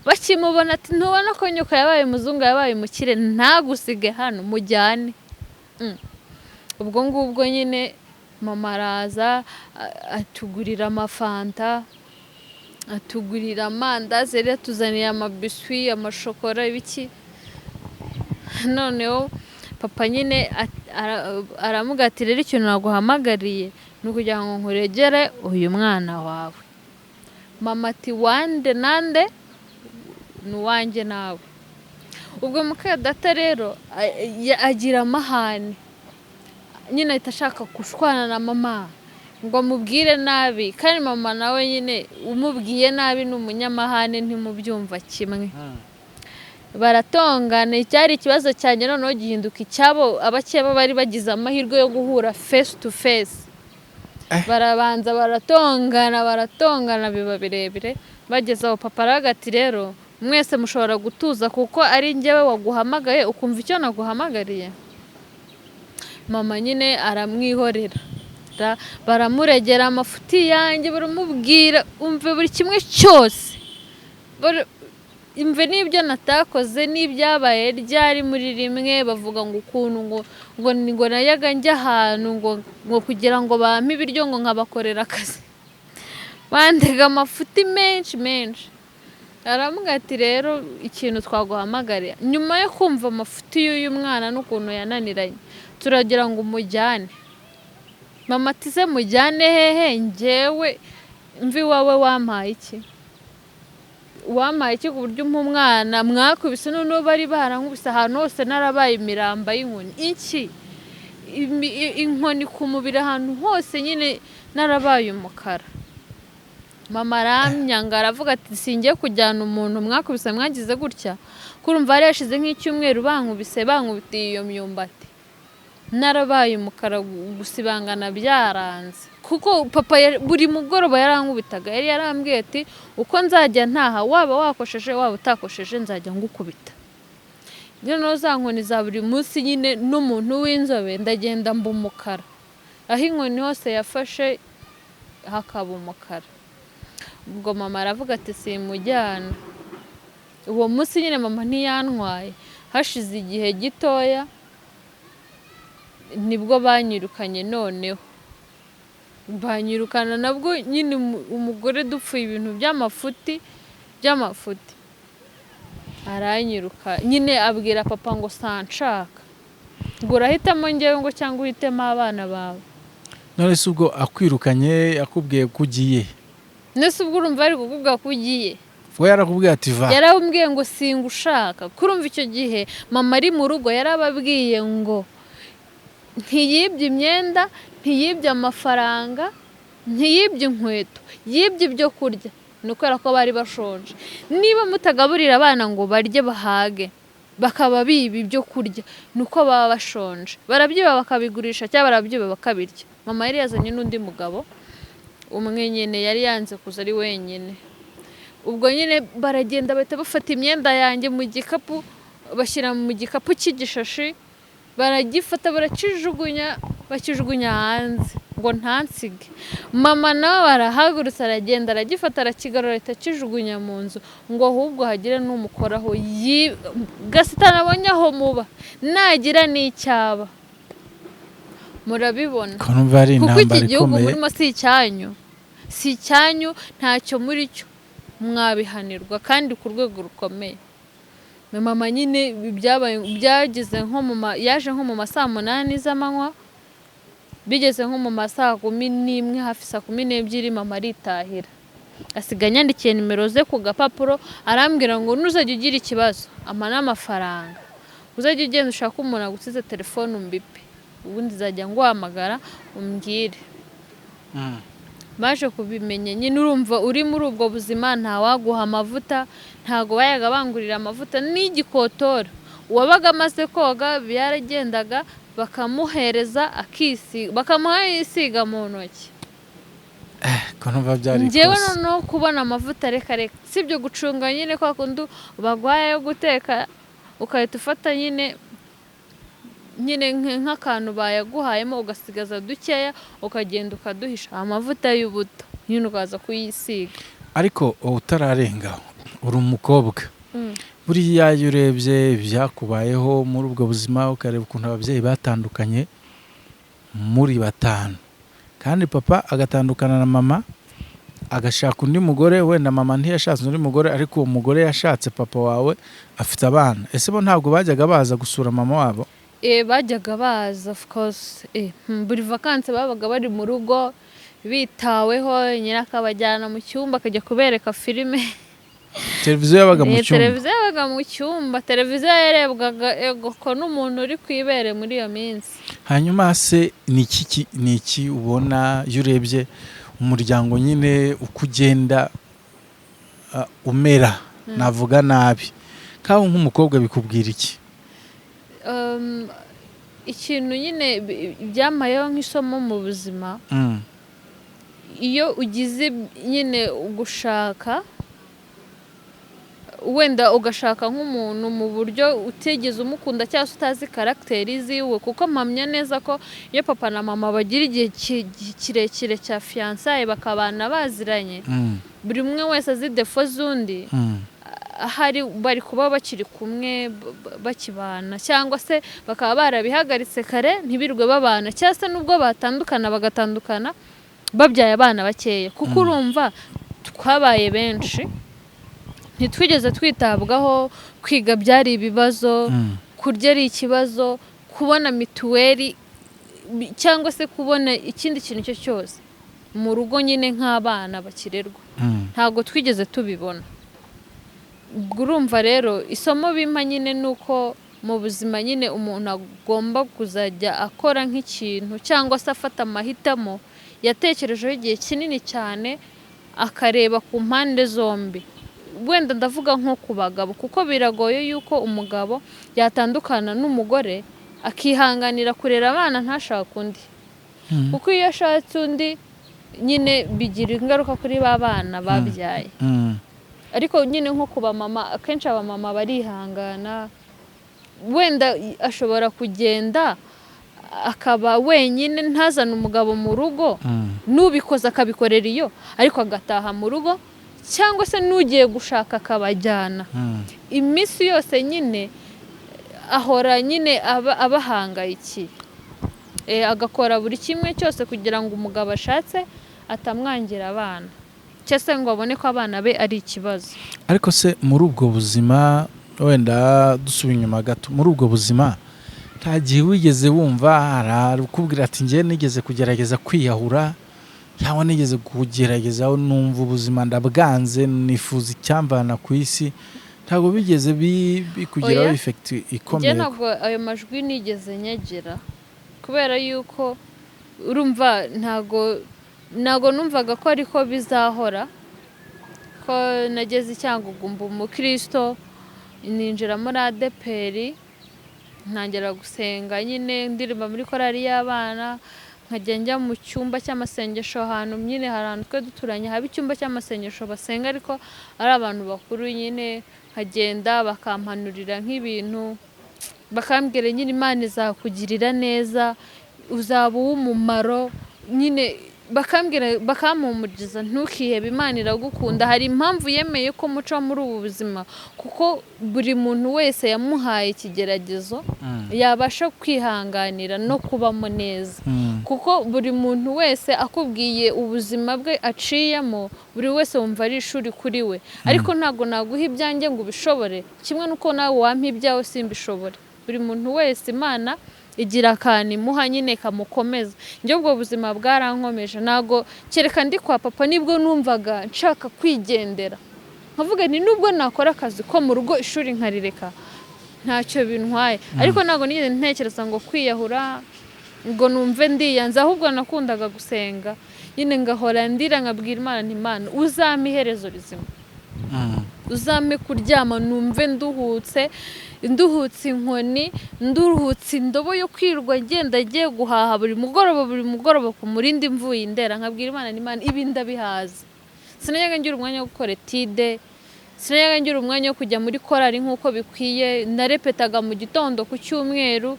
Speaker 1: bakimubona ati ntubona ko nyoko yabaye umuzungu, yabaye umukire, ntagusige hano mujyane. Ubwo ngubwo nyine mama araza, atugurira amafanta, atugurira amandazi, yari yatuzaniye amabiswi, amashokora, ibiki. Noneho papa nyine aramubwira ati rero ikintu naguhamagariye ni ukugira ngo nkuregere uyu mwana wawe. Mama ati wande nande, ni uwanjye nawe. Ubwo mukadata rero agira amahane nyine, ahita ashaka gushwana na mama ngo amubwire nabi, kandi mama nawe nyine umubwiye nabi ni umunyamahane, ntimubyumva kimwe, baratongana. Icyari ikibazo cyanjye noneho gihinduka icyabo, abakeba bari bagize amahirwe yo guhura face to face. Barabanza baratongana, baratongana biba birebire, bageze aho papa aravuga ati rero mwese mushobora gutuza kuko ari njyewe waguhamagaye ukumva icyo naguhamagariye. Mama nyine aramwihorera, baramuregera amafuti yanjye, baramubwira umve buri kimwe cyose, imve n'ibyo natakoze n'ibyabaye ryari muri rimwe, bavuga ngo ukuntu ngo ngo ngo nayaga njya ahantu ngo ngo kugira ngo bampe ibiryo ngo nkabakorera akazi, bandega amafuti menshi menshi. Aramubwira ati rero ikintu twaguhamagariye nyuma yo kumva amafuti y'uyu mwana n'ukuntu yananiranye, turagira ngo umujyane. Mama ati se mujyane hehe, njyewe mvi iwawe wampaye iki, wampaye iki ku buryo umpa umwana mwakubise, noneho bari barankubise ahantu hose, narabaye imiramba y'inkoni, iki inkoni ku mubiri ahantu hose nyine narabaye umukara. Mama aramyanga aravuga ati singiye kujyana umuntu mwakubise mwagize gutya, kurumva hari hashize nk'icyumweru bankubise bankubitiye iyo myumbati, narabaye umukara gusibangana byaranze, kuko papa buri mugoroba yarankubitaga, yari yarambwiye ati uko nzajya ntaha waba wakosheje waba utakosheje nzajya ngukubita. Noneho za nkoni za buri munsi nyine n'umuntu w'inzobe ndagenda mba umukara, aho inkoni hose yafashe hakaba umukara. Ubwo mama aravuga ati simujyana. Uwo munsi nyine mama ntiyantwaye, hashize igihe gitoya nibwo banyirukanye, noneho banyirukana nabwo nyine umugore dupfuye ibintu by'amafuti by'amafuti, aranyiruka nyine abwira papa ngo sanshaka, ngo urahitamo njyewe ngo cyangwa uhitemo abana bawe.
Speaker 2: None se ubwo akwirukanye akubwiye ko ugiye?
Speaker 1: Nese ubwo urumva ari kukubwira ko ugiye?
Speaker 2: We yarakubwiye ati va?
Speaker 1: Yarambwiye ngo singushaka. Kurumva icyo gihe mama ari mu rugo yarababwiye ngo ntiyibye imyenda, ntiyibye amafaranga, ntiyibye inkweto, yibye ibyo kurya, ni ukubera ko bari bashonje. Niba mutagaburira abana ngo barye bahage, Bakaba biba ibyo kurya, ni uko baba bashonje, barabyiba bakabigurisha cyangwa barabyiba bakabirya. Mama yari yazanye n'undi mugabo umwe nyine, yari yanze kuza ari wenyine. Ubwo nyine baragenda bahita bafata imyenda yanjye mu gikapu, bashyira mu gikapu cy'igishashi, baragifata barakijugunya, bakijugunya hanze ngo ntansige. Mama nawe barahagurutse aragenda aragifata arakigarura, ahita akijugunya mu nzu ngo ahubwo hagire n'umukoraho. Gasitani abonye aho muba nagira n'icyaba murabibona.
Speaker 2: Ko numva ari
Speaker 1: Kuko iki
Speaker 2: intambara
Speaker 1: gihugu
Speaker 2: ikomeye.
Speaker 1: murimo si icyanyu, si icyanyu, ntacyo muri cyo, mwabihanirwa kandi ku rwego rukomeye. Mama nyine byabaye byageze nko mu ma yaje nko mu ma saa 8 z'amanywa, bigeze nko mu ma saa 11, hafi saa 12, mama aritahira, asiga anyandikiye nimero ze ku gapapuro, arambwira ngo nuzajya ugira ikibazo ampa n'amafaranga, uzajya ugenda ushake umuntu agusize telefone umbipe, ubundi nzajya nguhamagara umbwire. Baje kubimenya nyine, urumva uri muri ubwo buzima, ntawaguha amavuta, ntago bayaga bangurira amavuta n'igikotora. Uwabaga amaze koga byaragendaga bakamuhereza akisiga, bakamuha yisiga mu ntoki.
Speaker 2: Ko numva byari
Speaker 1: Njyewe
Speaker 2: ikosa.
Speaker 1: noneho kubona amavuta, reka reka, si ibyo gucunga nyine kwa kundi baguhaye yo guteka, ugahita ufata nyine nk'akantu bayaguhayemo, ugasigaza dukeya, ukagenda ukaduhisha amavuta y'ubuto nyine, ukaza kuyisiga.
Speaker 2: Ariko utararenga, uri umukobwa, buriya iyo urebye ibyakubayeho muri ubwo buzima, ukareba ukuntu ababyeyi batandukanye muri batanu, kandi papa agatandukana na mama agashaka undi mugore, wenda mama ntiyashatse undi mugore, ariko uwo mugore yashatse papa wawe afite abana, ese bo ntabwo bajyaga baza gusura mama wabo?
Speaker 1: Bajyaga baza, of course. Buri vakansi babaga bari mu rugo bitaweho, nyina akabajyana mu cyumba akajya kubereka filime.
Speaker 2: Televiziyo yabaga mu cyumba?
Speaker 1: Televiziyo yabaga mu cyumba, televiziyo yarebwaga ego ko n'umuntu uri ku ibere muri iyo minsi.
Speaker 2: Hanyuma se ni iki ubona iyo urebye umuryango nyine uko ugenda umera, navuga nabi, kawe nk'umukobwa bikubwira iki?
Speaker 1: Ikintu nyine byamayeho nk'isomo mu buzima, iyo ugize nyine gushaka, wenda ugashaka nk'umuntu mu buryo utigeze umukunda cyangwa se utazi caractère ziwe, kuko mpamya neza ko iyo papa na mama bagira igihe kirekire cya fiançailles, bakabana baziranye, buri umwe wese azi défauts z'undi, ahari bari kuba bakiri kumwe bakibana, cyangwa se bakaba barabihagaritse kare ntibirwe babana, cyangwa se nubwo batandukana bagatandukana babyaye abana bakeya, kuko urumva twabaye benshi, ntitwigeze twitabwaho, kwiga byari ibibazo, kurya ari ikibazo, kubona mituweli cyangwa se kubona ikindi kintu icyo cyose mu rugo nyine nk'abana bakirerwa, ntabwo twigeze tubibona. Ubwo urumva rero isomo bimpa nyine ni uko mu buzima nyine umuntu agomba kuzajya akora nk'ikintu cyangwa se afata amahitamo yatekerejeho igihe kinini cyane, akareba ku mpande zombi. Wenda ndavuga nko ku bagabo, kuko biragoye yuko umugabo yatandukana n'umugore akihanganira kurera abana ntashake undi, kuko iyo ashatse undi nyine bigira ingaruka kuri ba bana babyaye. Ariko nyine nko ku bamama, akenshi abamama barihangana, wenda ashobora kugenda akaba wenyine ntazane umugabo mu rugo, n'ubikoze akabikorera iyo, ariko agataha mu rugo, cyangwa se n'ugiye gushaka akabajyana. Iminsi yose nyine ahora nyine abahangayikiye, agakora buri kimwe cyose kugira ngo umugabo ashatse atamwangira abana, cyangwa se ngo abone ko abana be ari ikibazo.
Speaker 2: Ariko se muri ubwo buzima, wenda dusubiye inyuma gato, muri ubwo buzima nta gihe wigeze wumva hari ukubwira ati njye nigeze kugerageza kwiyahura, cyangwa nigeze kugerageza numva ubuzima ndabwanze, nifuza icyamvana ku isi? Ntabwo bigeze bikugiraho
Speaker 1: Oya.
Speaker 2: effect
Speaker 1: Njye
Speaker 2: ikomeye?
Speaker 1: ntabwo ayo majwi nigeze nyagira, kubera yuko urumva ntabwo numvaga ko ariko bizahora, ko nageze i Cyangugu mba umukristo. Ninjira muri ADEPR, ntangira gusenga nyine, ndirimba muri korali y'abana, nkajya njya mu cyumba cy'amasengesho ahantu nyine hari ahantu twe duturanye haba icyumba cy'amasengesho basenga ariko ari abantu bakuru nyine, nkagenda bakampanurira nk'ibintu, bakambwira nyine Imana izakugirira neza, uzaba uw'umumaro nyine, bakambwira bakampumuriza ntukihebe, Imana iragukunda, hari impamvu yemeye ko muca muri ubu buzima, kuko buri muntu wese yamuhaye ikigeragezo yabasha kwihanganira no kubamo neza, kuko buri muntu wese akubwiye ubuzima bwe aciyemo, buri wese wumva ari ishuri kuri we, ariko ntabwo naguha ibyanjye ngo ubishobore, kimwe n'uko nawe wampa ibyawe simbishobore. Buri muntu wese Imana igira akantu imuha nyine kamukomeza. Njye ubwo buzima bwarankomeje, ntabwo kereka ndi kwa papa nibwo numvaga nshaka kwigendera, nkavuga nti nubwo nakora akazi ko mu rugo ishuri nkarireka ntacyo bintwaye, ariko ntabwo nigeze ntekereza ngo kwiyahura ngo numve ndiyanze, ahubwo nakundaga gusenga nyine ngahora ndira nkabwira Imana nti Imana uzampe iherezo rizima, uzampe kuryama numve nduhutse, nduhutse inkoni, nduhutse indobo yo kwirwa ngenda agiye guhaha buri mugoroba buri mugoroba ku murindi mvuye indera, nkabwira Imana nti Imana ibi ndabihaza. Sinajyaga ngira umwanya wo gukora etide, sinajyaga ngira umwanya wo kujya muri korali nk'uko bikwiye, narepetaga mu gitondo ku cyumweru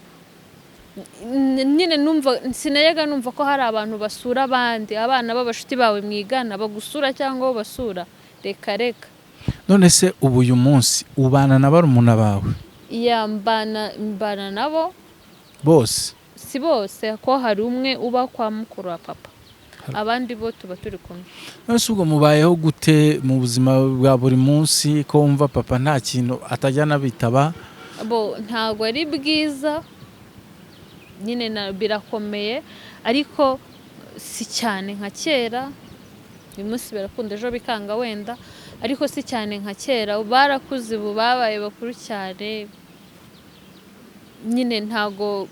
Speaker 1: nyine numva sinajyaga numva ko hari abantu basura abandi, abana b'abashuti bawe mwigana bagusura cyangwa basura, reka reka.
Speaker 2: None se ubu uyu munsi ubana na barumuna bawe?
Speaker 1: Ya, mbana nabo
Speaker 2: bose?
Speaker 1: Si bose, ko hari umwe uba kwa mukuru wa papa, abandi bo tuba turi kumwe.
Speaker 2: None se ubwo mubayeho gute mu buzima bwa buri munsi, ko wumva papa nta kintu atajya anabitaba?
Speaker 1: Bo ntabwo ari bwiza nyine, birakomeye ariko si cyane nka kera. Uyu munsi birakunda ejo bikanga wenda, ariko si cyane nka kera. Barakuze ubu babaye bakuru cyane nyine, ntago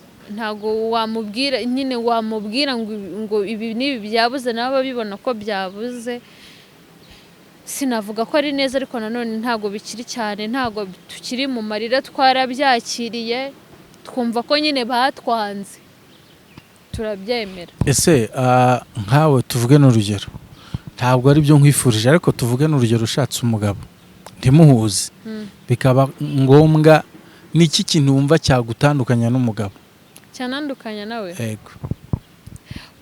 Speaker 1: wamubwira nyine, wamubwira ngo ibi n'ibi byabuze nabo babibona ko byabuze. Sinavuga ko ari neza ariko nanone ntago bikiri cyane, ntago tukiri mu marira, twarabyakiriye twumva ko nyine batwanze turabyemera.
Speaker 2: Ese nkawe tuvuge n'urugero, ntabwo ari byo nkwifurije ariko tuvuge n'urugero, ushatse umugabo ntimuhuze bikaba ngombwa, ni iki kintu wumva cyagutandukanya n'umugabo?
Speaker 1: Cyanandukanya nawe?
Speaker 2: Yego.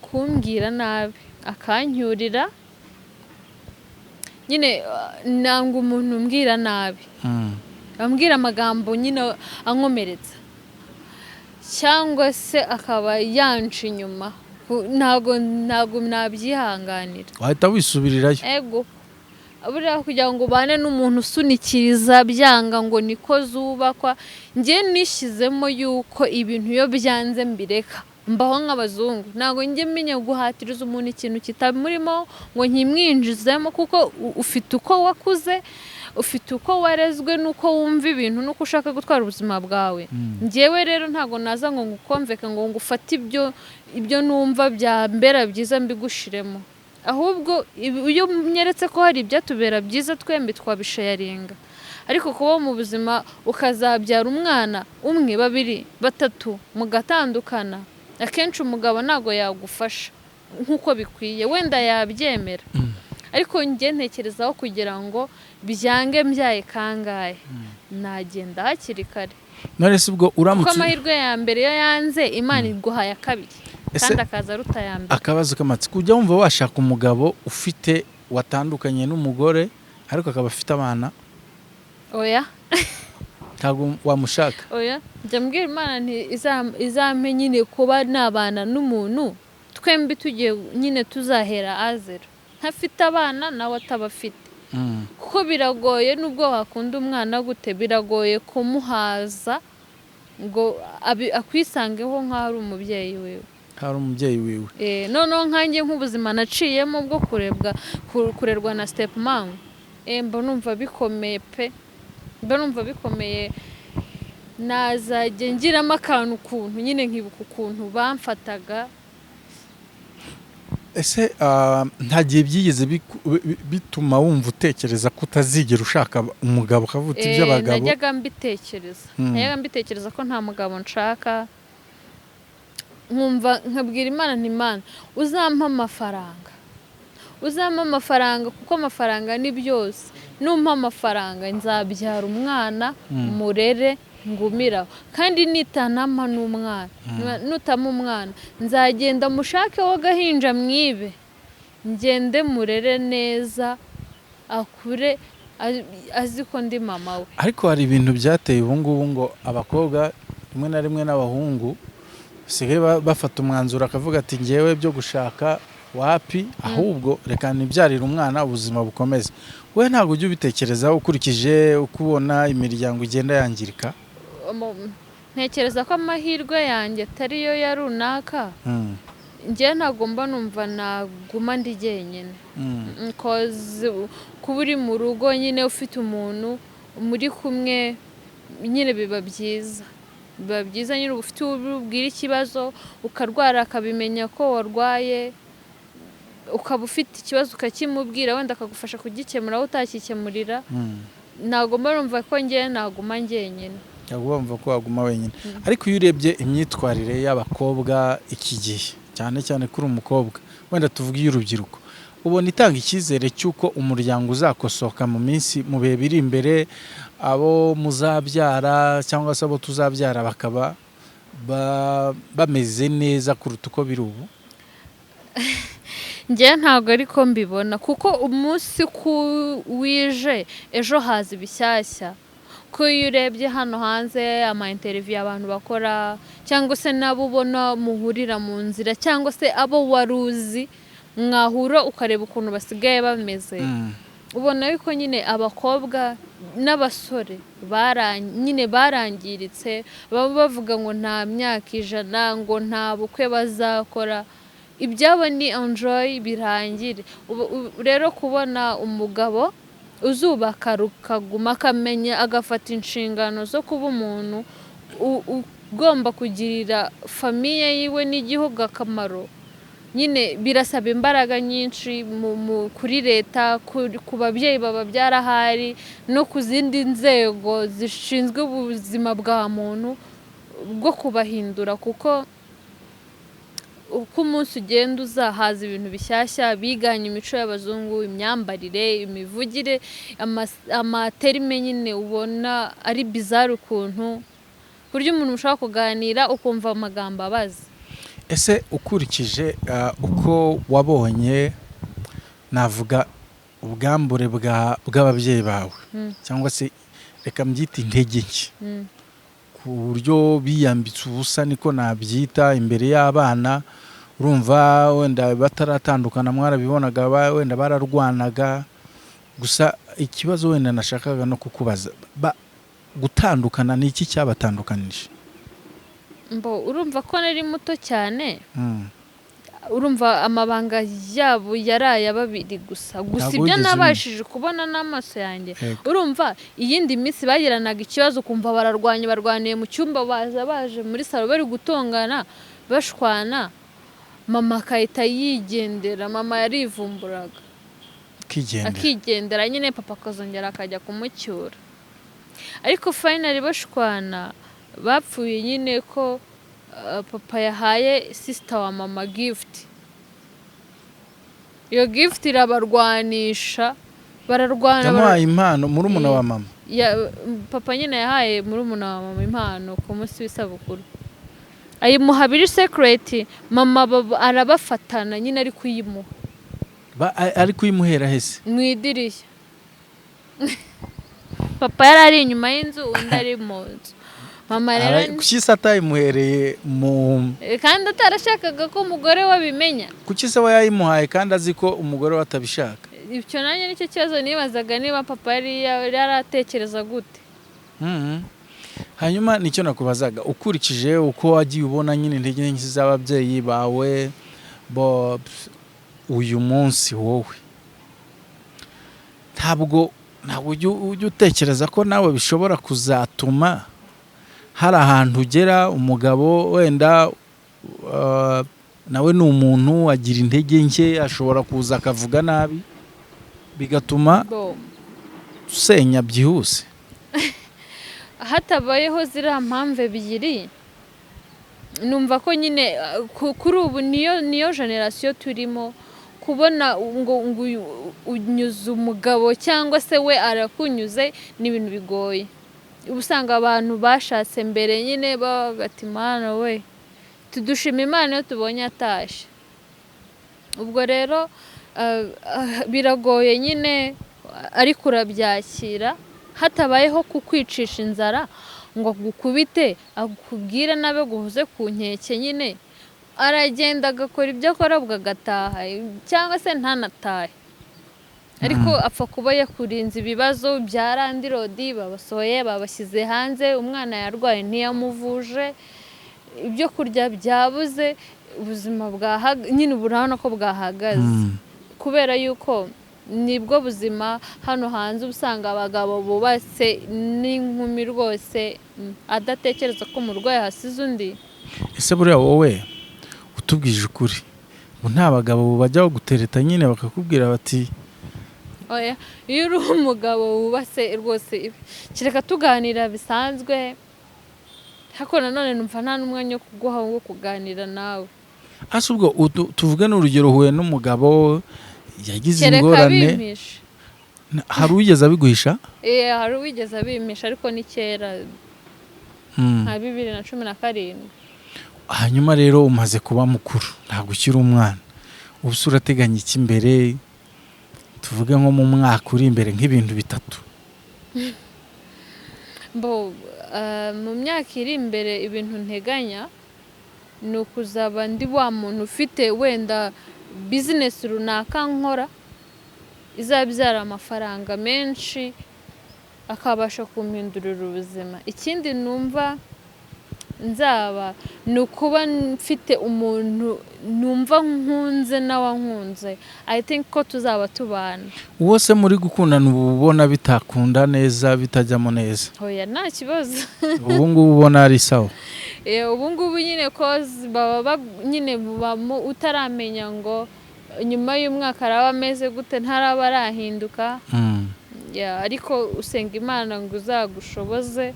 Speaker 1: Kumbwira nabi akancyurira nyine, nanga umuntu umbwira nabi, ambwira amagambo nyine ankomeretsa, cyangwa se akaba yanca inyuma, ntago nabyihanganira.
Speaker 2: Wahita wisubirirayo?
Speaker 1: Ego, buriya kugira ngo ubane n'umuntu usunikiriza byanga ngo niko zubakwa, njye nishyizemo yuko ibintu iyo byanze mbireka, mbaho nk'abazungu, ntabwo njye menya guhatiriza umuntu ikintu kitamurimo ngo nkimwinjizemo, kuko ufite uko wakuze, ufite uko warezwe, n'uko wumva ibintu, n'uko ushaka gutwara ubuzima bwawe. Njyewe rero ntabwo naza ngo ngukomveke ngo ngufate ibyo numva byambera byiza mbigushiremo, ahubwo iyo nyeretse ko hari ibyatubera byiza twembi twabishayaringa. Ariko kuba mu buzima ukazabyara umwana umwe, babiri, batatu mugatandukana, akenshi umugabo ntabwo yagufasha nk'uko bikwiye, wenda yabyemera, ariko njye ntekerezaho kugira ngo byange mbyaye kangahe nagenda hakiri kare.
Speaker 2: None se ubwo uramutse,
Speaker 1: kuko amahirwe ya mbere iyo yanze Imana iguhaye kabiri kandi akaza aruta ya mbere.
Speaker 2: Akabazo k'amatsiko, ujya wumva washaka umugabo ufite watandukanye n'umugore ariko akaba afite abana?
Speaker 1: Oya.
Speaker 2: Ntabwo wamushaka?
Speaker 1: Oya, njya mbwira Imana nti izampe nyine kuba nabana n'umuntu twembi tugiye nyine tuzahera azero, ntafite abana nawe atabafite, kuko biragoye nubwo wakunda umwana gute, biragoye kumuhaza ngo akwisangeho nk'aho ari umubyeyi wiwe.
Speaker 2: Hari umubyeyi wiwe.
Speaker 1: Noneho nkanjye nk'ubuzima naciyemo bwo kurerwa na step mom, mba numva bikomeye pe, mba numva bikomeye, nazajya ngiramo akantu ukuntu nyine nkibuka ukuntu bamfataga.
Speaker 2: Ese nta gihe byigeze bituma wumva utekereza ko utazigera ushaka umugabo, ukavuga uti iby'abagabo?
Speaker 1: Najyaga mbitekereza. Najyaga mbitekereza ko nta mugabo nshaka, nkumva nkabwira Imana nti: "Imana, uzampa amafaranga, uzampa amafaranga, kuko amafaranga ni byose. Numpa amafaranga nzabyara umwana, murere, ngumiraho. Kandi nitanampa n'umwana, nutama umwana, nzagenda mushake w'agahinja mwibe, ngende murere neza, akure azi ko ndi mama we."
Speaker 2: Ariko hari ibintu byateye ubu ngubu ngo abakobwa rimwe na rimwe n'abahungu basigaye bafata umwanzuro, akavuga ati: "Ngewe byo gushaka wapi, ahubwo reka nibyarire umwana, ubuzima bukomeze." We ntabwo ujya ubitekerezaho, ukurikije uko ubona imiryango igenda yangirika?
Speaker 1: Ntekereza ko amahirwe yanjye atari yo ya runaka. Njyewe ntabwo mba numva naguma ndi jyenyine. 'Cause kuba uri mu rugo nyine ufite umuntu muri kumwe nyine biba byiza, biba byiza nyine. Uba ufite uwo ubwira ikibazo, ukarwara akabimenya ko warwaye, ukaba ufite ikibazo ukakimubwira, wenda akagufasha kugikemura aho utakikemurira. Ntabwo mba numva ko njyewe naguma njyenyine.
Speaker 2: Ntabwo wumva ko waguma wenyine. Ariko iyo urebye imyitwarire y'abakobwa iki gihe, cyane cyane kuri umukobwa, wenda tuvuge iy'urubyiruko, ubona itanga icyizere cy'uko umuryango uzakosoka mu minsi, mu bihe biri imbere, abo muzabyara cyangwa se abo tuzabyara bakaba bameze neza kuruta uko biri ubu?
Speaker 1: Njyewe ntabwo ariko mbibona, kuko umunsi ku wije ejo haza ibishyashya. Ko iyo urebye hano hanze, ama interview abantu bakora, cyangwa se n'abo ubona muhurira mu nzira, cyangwa se abo wari uzi mwahura, ukareba ukuntu basigaye bameze, ubona yuko nyine abakobwa n'abasore nyine barangiritse. Baba bavuga ngo nta myaka 100, ngo nta bukwe bazakora, ibyabo ni enjoy birangire. Rero kubona umugabo uzubaka rukaguma, akamenya, agafata inshingano zo kuba umuntu ugomba kugirira famille yiwe n'igihugu akamaro, nyine birasaba imbaraga nyinshi kuri leta, ku babyeyi bababyara ahari, no ku zindi nzego zishinzwe ubuzima bwa muntu bwo kubahindura, kuko uko umunsi ugenda uzahaza ibintu bishyashya, biganye imico y'abazungu, imyambarire, imivugire, ama termes nyine ubona ari bizarre ukuntu, ku buryo umuntu mushobora kuganira ukumva amagambo abaza.
Speaker 2: Ese ukurikije uko wabonye, navuga ubwambure bw'ababyeyi bawe, cyangwa se reka mbyite intege nke, ku buryo biyambitse ubusa, niko nabyita, imbere y'abana, urumva wenda bataratandukana mwarabibonaga, wenda bararwanaga gusa. Ikibazo wenda nashakaga no kukubaza, gutandukana ni iki cyabatandukanije?
Speaker 1: Mbo urumva ko nari muto cyane. Urumva amabanga yabo yari aya babiri gusa gusa.
Speaker 2: Ntabwo
Speaker 1: Ibyo
Speaker 2: wigeze umenya.
Speaker 1: nabashije kubona n'amaso yanjye. Urumva iyindi minsi bagiranaga ikibazo, ukumva bararwanye, barwaniye mu cyumba, baza baje muri salo bari gutongana, bashwana, mama akahita yigendera. Mama yarivumburaga.
Speaker 2: Akigendera.
Speaker 1: Akigendera nyine, papa akazongera akajya kumucyura. Ariko finally bashwana bapfuye nyine ko papa yahaye sister wa mama gift. Iyo gift irabarwanisha, bararwana.
Speaker 2: Yamuhaye impano murumuna wa mama?
Speaker 1: Papa nyine yahaye murumuna wa mama impano ku munsi w'isabukuru, ayimuha biri secret. Mama arabafatana nyine ari kuyimuha.
Speaker 2: Ari kuyimuhera hese?
Speaker 1: Mu idirishya. Papa yari ari inyuma y'inzu, undi ari mu nzu. Mama rero
Speaker 2: Kuki se atayimuhereye mu
Speaker 1: Kandi atarashakaga ko umugore we abimenya.
Speaker 2: Kuki se we yayimuhaye kandi azi ko umugore we atabishaka?
Speaker 1: Icyo nanjye nicyo kibazo nibazaga, niba papa yari yaratekereza gute.
Speaker 2: Hanyuma nicyo nakubazaga, ukurikije uko wagiye ubona nyine intege nke z'ababyeyi bawe bo, uyu munsi wowe ntabwo ujya utekereza ko nawe bishobora kuzatuma hari ahantu ugera umugabo wenda Nawe ni umuntu, agira intege nke, ashobora kuza akavuga nabi, bigatuma
Speaker 1: Bo,
Speaker 2: usenya byihuse.
Speaker 1: Hatabayeho ziriya mpamvu ebyiri, numva ko nyine kuri ubu niyo génération turimo, kubona ngo unyuze umugabo cyangwa se we arakunyuze ni ibintu bigoye. Uba usanga abantu bashatse mbere nyine bavuga ati: "Mana we, tudushima Imana iyo tubonye atashye." Ubwo rero biragoye nyine, ariko urabyakira. Hatabayeho kukwicisha inzara ngo agukubite, akubwire nabe, guhoze ku nkeke, nyine aragenda agakora ibyo akora, ubwo agataha cyangwa se ntanatahe, ariko apfa kuba yakurinze ibibazo bya landlord, babasohoye, babashyize hanze, umwana yarwaye ntiyamuvuje, ibyo kurya byabuze, ubuzima nyine ubu urabona ko bwahagaze. Kubera yuko nibwo buzima hano hanze, uba usanga abagabo bubatse n'inkumi rwose adatekereza ko umurwayi hasize undi.
Speaker 2: Ese buriya wowe utubwije ukuri, ngo nta bagabo bajya bagutereta nyine bakakubwira bati?
Speaker 1: Oya, iyo uri umugabo wubatse rwose, kereka tuganira bisanzwe, ariko nanone numva nta n'umwanya wo kuguha wo kuganira nawe.
Speaker 2: Ase ubwo tuvuge n'urugero, uhuye n'umugabo yagize
Speaker 1: Kereka
Speaker 2: ingorane.
Speaker 1: Abimpisha.
Speaker 2: Hari uwigeze abiguhisha?
Speaker 1: Eh, hari uwigeze abimpisha, ariko ni kera, nka 2017.
Speaker 2: Hanyuma rero umaze kuba mukuru, ntabwo ukiri umwana. Ubu se urateganya iki imbere, tuvuge nko mu mwaka uri imbere, nk'ibintu bitatu?
Speaker 1: Bo, mu myaka iri imbere, ibintu nteganya ni ukuzaba ndi wa muntu ufite wenda business runaka nkora izabyara amafaranga menshi, akabasha kumpindurira ubuzima. Ikindi numva nzaba ni ukuba mfite umuntu numva nkunze nawe ankunze, I think ko tuzaba tubana.
Speaker 2: Uwo se muri gukundana ubu ubona bitakunda neza, bitajyamo neza?
Speaker 1: Oya, nta kibazo.
Speaker 2: Ubu ngubu ubona ari sawa?
Speaker 1: Eh, ubu ngubu nyine koze baba nyine bubamo utaramenya ngo nyuma y'umwaka araba ameze gute, ntaraba arahinduka. Yeah, ariko usenga Imana ngo uzagushoboze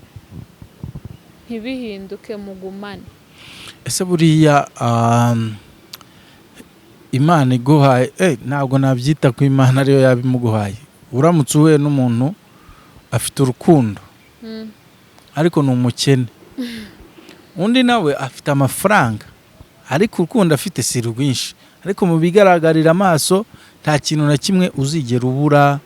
Speaker 1: ntibihinduke, mugumane.
Speaker 2: Ese buriya Imana iguhaye, ntabwo nabyita ko Imana ariyo yabimuguhaye, uramutse uhuye n'umuntu afite urukundo ariko ni umukene, undi nawe afite amafaranga ariko urukundo afite si rwinshi, ariko mu bigaragarira amaso nta kintu na kimwe uzigera ubura,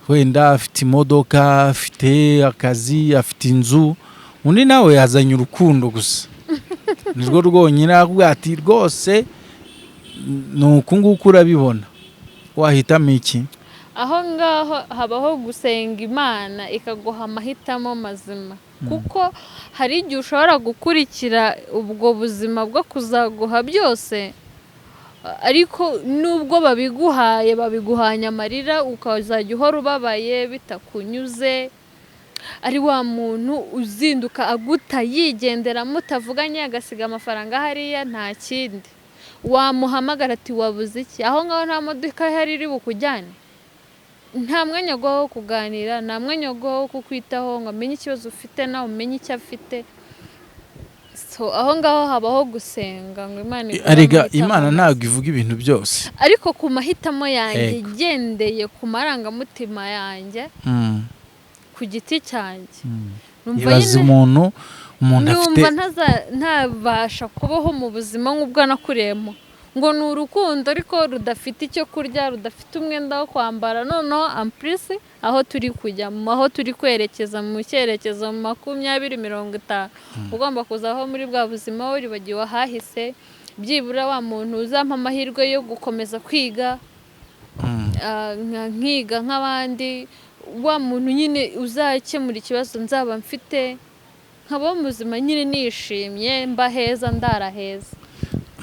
Speaker 2: wenda afite imodoka, afite akazi, afite inzu, undi nawe yazanye urukundo gusa, nirwo rwonyine, arakubwira ati rwose ni uku nguku, urabibona, wahitamo iki?
Speaker 1: Aho ngaho habaho gusenga Imana ikaguha amahitamo mazima, kuko hari igihe ushobora gukurikira ubwo buzima bwo kuzaguha byose, ariko nubwo babiguhaye babiguhanye amarira, ukazajya uhora ubabaye bitakunyuze, ari wa muntu uzinduka aguta yigendera mutavuganye, agasiga amafaranga hariya, nta kindi. Wamuhamagara ati: "Wabuze iki?" Aho ngaho nta modoka ihari iri bukujyane, nta mwanya aguha wo kuganira, nta mwanya aguha wo kukwitaho ngo amenye ikibazo ufite nawe umenye icyo afite. So aho ngaho habaho gusenga ngo Imana iguhe
Speaker 2: Arega
Speaker 1: amahitamo
Speaker 2: Imana
Speaker 1: meza.
Speaker 2: ntabwo ivuga ibintu byose.
Speaker 1: Ariko ku mahitamo yanjye, ngendeye ku marangamutima yanjye, ku giti cyanjye, numva
Speaker 2: Ibaze
Speaker 1: nyine
Speaker 2: umuntu afite
Speaker 1: numva ntabasha kubaho mu buzima nk'ubwo nakuriyemo, ngo ni urukundo ariko rudafite icyo kurya, rudafite umwenda wo kwambara. Noneho en plus aho turi kujya, aho turi kwerekeza mu cyerekezo 2050, ugomba kuzaho muri bwa buzima waribagiwe ahahise. Byibura wa muntu uzampa amahirwe yo gukomeza kwiga, nkiga nk'abandi, wa muntu nyine uzakemura ikibazo nzaba mfite, nkabaho mu buzima nyine nishimye, mba heza, ndara heza.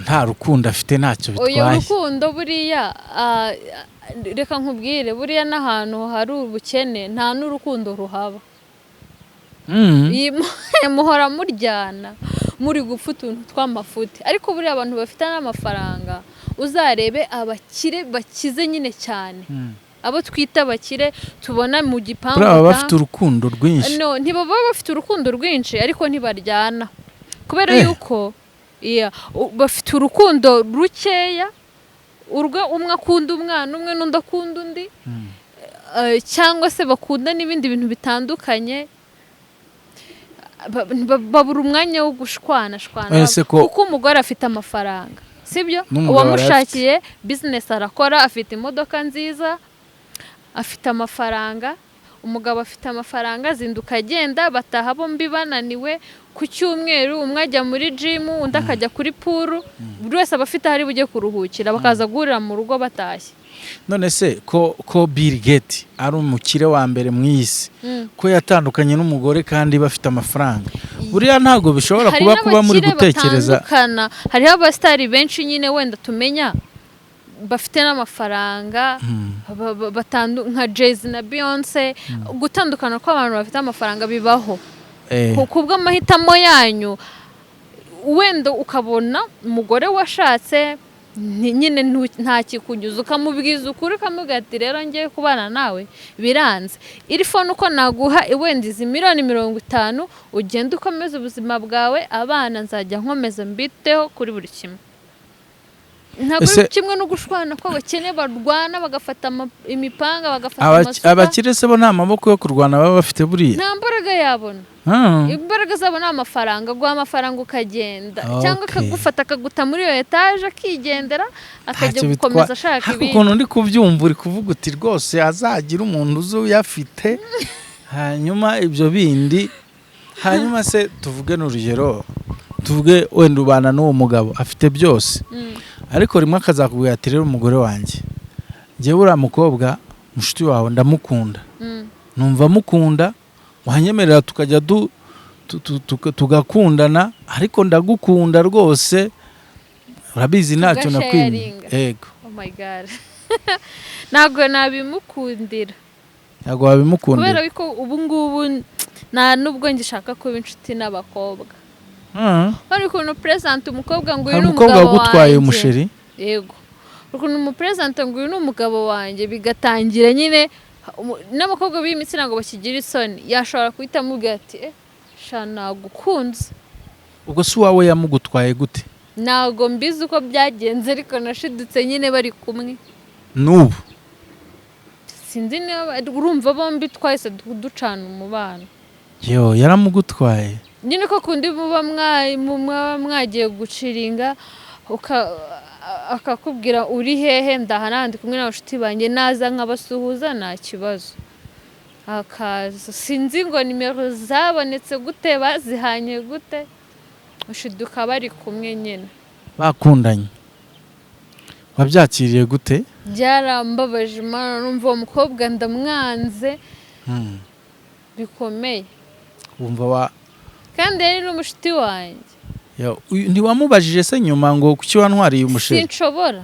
Speaker 2: Nta rukundo afite ntacyo
Speaker 1: Uyu
Speaker 2: bitwaye?
Speaker 1: Rukundo buriya, reka nkubwire, buriya n'ahantu hari ubukene nta n'urukundo ruhaba. Iyi muhora muryana. Muri gupfa utuntu tw'amafuti. Ariko buriya abantu bafite n'amafaranga, uzarebe abakire bakize nyine cyane, abo twita abakire tubona mu gipangu,
Speaker 2: Buriya baba bafite urukundo rwinshi.
Speaker 1: No, ntibaba bafite urukundo rwinshi, ariko ntibaryana kubera yuko, yeah, bafite urukundo rukeya, urwo umwe akunda umwana umwe n'undi akunda undi, cyangwa se bakunda n'ibindi bintu bitandukanye. Babura umwanya wo gushwana shwana
Speaker 2: Ese ko-
Speaker 1: kuko umugore afite amafaranga, sibyo?
Speaker 2: N'umugabo
Speaker 1: Uwamushakiye bizinesi arakora, afite imodoka nziza, afite amafaranga. Umugabo afite amafaranga, azinduka agenda, bataha bombi bananiwe. Ku cyumweru umwe ajya muri jimu, undi akajya kuri pool. Buri wese aba afite aho ari bujye kuruhukira, bakaza guhurira mu rugo batashye.
Speaker 2: None se ko Bill Gates ari umukire wa mbere mu isi, ko yatandukanye n'umugore kandi bafite amafaranga, buriya ntabwo bishobora
Speaker 1: Hari
Speaker 2: kuba muri
Speaker 1: n'abakire
Speaker 2: gutekereza?
Speaker 1: batandukana. Hariho abasitari benshi nyine wenda tumenya bafite n'amafaranga, nka Jay-Z na Beyonce. Gutandukana kw'abantu bafite amafaranga bibaho ku bw'amahitamo yanyu. Wenda ukabona umugore washatse nyine ntakikunyuza, ukamubwiza ukuri, ukamubwira ati: "Rero ngiye kubana nawe biranze, iri phone uko naguha wenda izi miliyoni 50, ugende ukomeze ubuzima bwawe, abana nzajya nkomeza mbiteho kuri buri kimwe." Ntabwo ari kimwe no gushwana kw'abakene barwana bagafata imipanga, bagafata amasuka.
Speaker 2: Abakire se bo nta maboko yo kurwana baba bafite buriya?
Speaker 1: Nta mbaraga yabona. Imbaraga zabo ni amafaranga. Guha amafaranga ukagenda, cyangwa akagufata akaguta muri iyo etaje, akigendera, akajya
Speaker 2: Ntacyo
Speaker 1: gukomeza ashaka
Speaker 2: Ariko
Speaker 1: ibindi.
Speaker 2: ukuntu ndi kubyumva, uri kuvuga uti rwose azagira umuntu uzi uyafite, hanyuma ibyo bindi. Hanyuma se tuvuge n'urugero, tuvuge wenda ubana n'uwo mugabo afite byose, ariko rimwe akazakubwira ati: "Rero umugore wanjye, njyewe uriya mukobwa mushuti wawe ndamukunda, numva mukunda, wanyemerera tukajya tugakundana, ariko ndagukunda rwose, urabizi ntacyo nakwimye."
Speaker 1: Tugasharinga.
Speaker 2: Yego.
Speaker 1: Oh my God, ntabwo nabimukundira.
Speaker 2: Ntabwo wabimukundira?
Speaker 1: Kubera ko ubu ngubu nta nubwo ngishaka kuba inshuti n'abakobwa. Hari ukuntu perezida umukobwa ngo uyu
Speaker 2: Hari
Speaker 1: ni
Speaker 2: umukobwa
Speaker 1: umugabo
Speaker 2: wagutwaye
Speaker 1: wanjye.
Speaker 2: umusheri?
Speaker 1: Yego, ukuntu umuperezida ngo uyu ni umugabo wanjye, bigatangira nyine n'abakobwa b'iyi minsi ntabwo bakigira isoni. Yashobora guhita amubwira ati: "Eh, sha, nagukunze."
Speaker 2: Ubwo si uwawe yamugutwaye gute?
Speaker 1: Ntabwo mbizi uko byagenze, ariko nashidutse nyine bari kumwe.
Speaker 2: N'ubu?
Speaker 1: Sinzi niba urumva, bombi twahise ducana umubano.
Speaker 2: Yo, yaramugutwaye?
Speaker 1: Nyine ko kundi muba mwaba mwagiye guciringa, akakubwira: "Uri hehe?" "Ndaha n'ahandi kumwe n'abashuti banjye." Naza nkabasuhuza, nta kibazo, akaza. Sinzi ngo nimero zabonetse gute, bazihanye gute, ushiduka bari kumwe nyine.
Speaker 2: Bakundanye. Wabyakiriye gute?
Speaker 1: Byarambabaje Imana, numva uwo mukobwa ndamwanze bikomeye.
Speaker 2: Wumva wa
Speaker 1: Kandi yari n'umushuti wanjye.
Speaker 2: Ntiwamubajije se nyuma ngo kuki wantwariye umusheri?
Speaker 1: Sinshobora.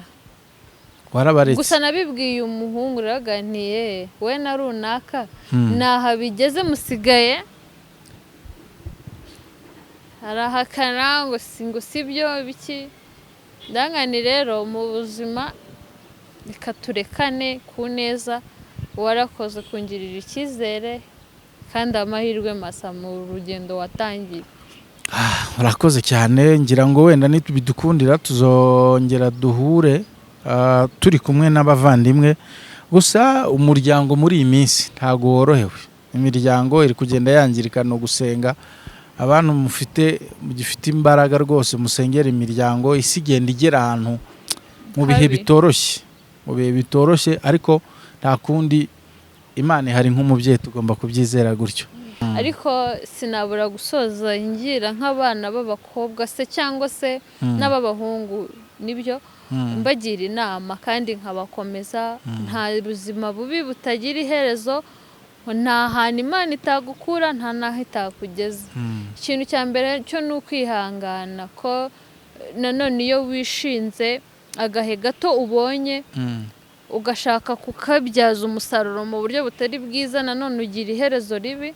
Speaker 2: Warabaretse?
Speaker 1: Gusa nabibwiye umuhungu, riraganiye we na runaka, naha bigeze musigaye. Arahakana ngo si, ngo si byo biki. Ndangani rero mu buzima reka turekane ku neza, warakoze kungirira icyizere kandi amahirwe masa mu rugendo watangiye.
Speaker 2: Urakoze cyane. Ngira ngo wenda nitubidukundira tuzongera duhure, turi kumwe n'abavandimwe. Gusa umuryango muri iyi minsi ntabwo worohewe, imiryango iri kugenda yangirika. Ni ugusenga. Abantu mufite mugifite imbaraga rwose, musengera imiryango. Isi igenda igera ahantu mu bihe
Speaker 1: Habi.
Speaker 2: bitoroshye, mu bihe bitoroshye, ariko nta kundi, Imana ihari nk'umubyeyi, tugomba kubyizera gutyo.
Speaker 1: Ariko sinabura gusoza ngira nk'abana b'abakobwa se cyangwa se n'ab'abahungu, nibyo, mbagira inama kandi nkabakomeza: nta buzima bubi butagira iherezo, nta hantu Imana itagukura, nta n'aho itakugeza. Ikintu cya mbere cyo ni ukwihangana, ko nanone iyo wishinze agahe gato ubonye, ugashaka kukabyaza umusaruro mu buryo butari bwiza, nanone ugira iherezo ribi.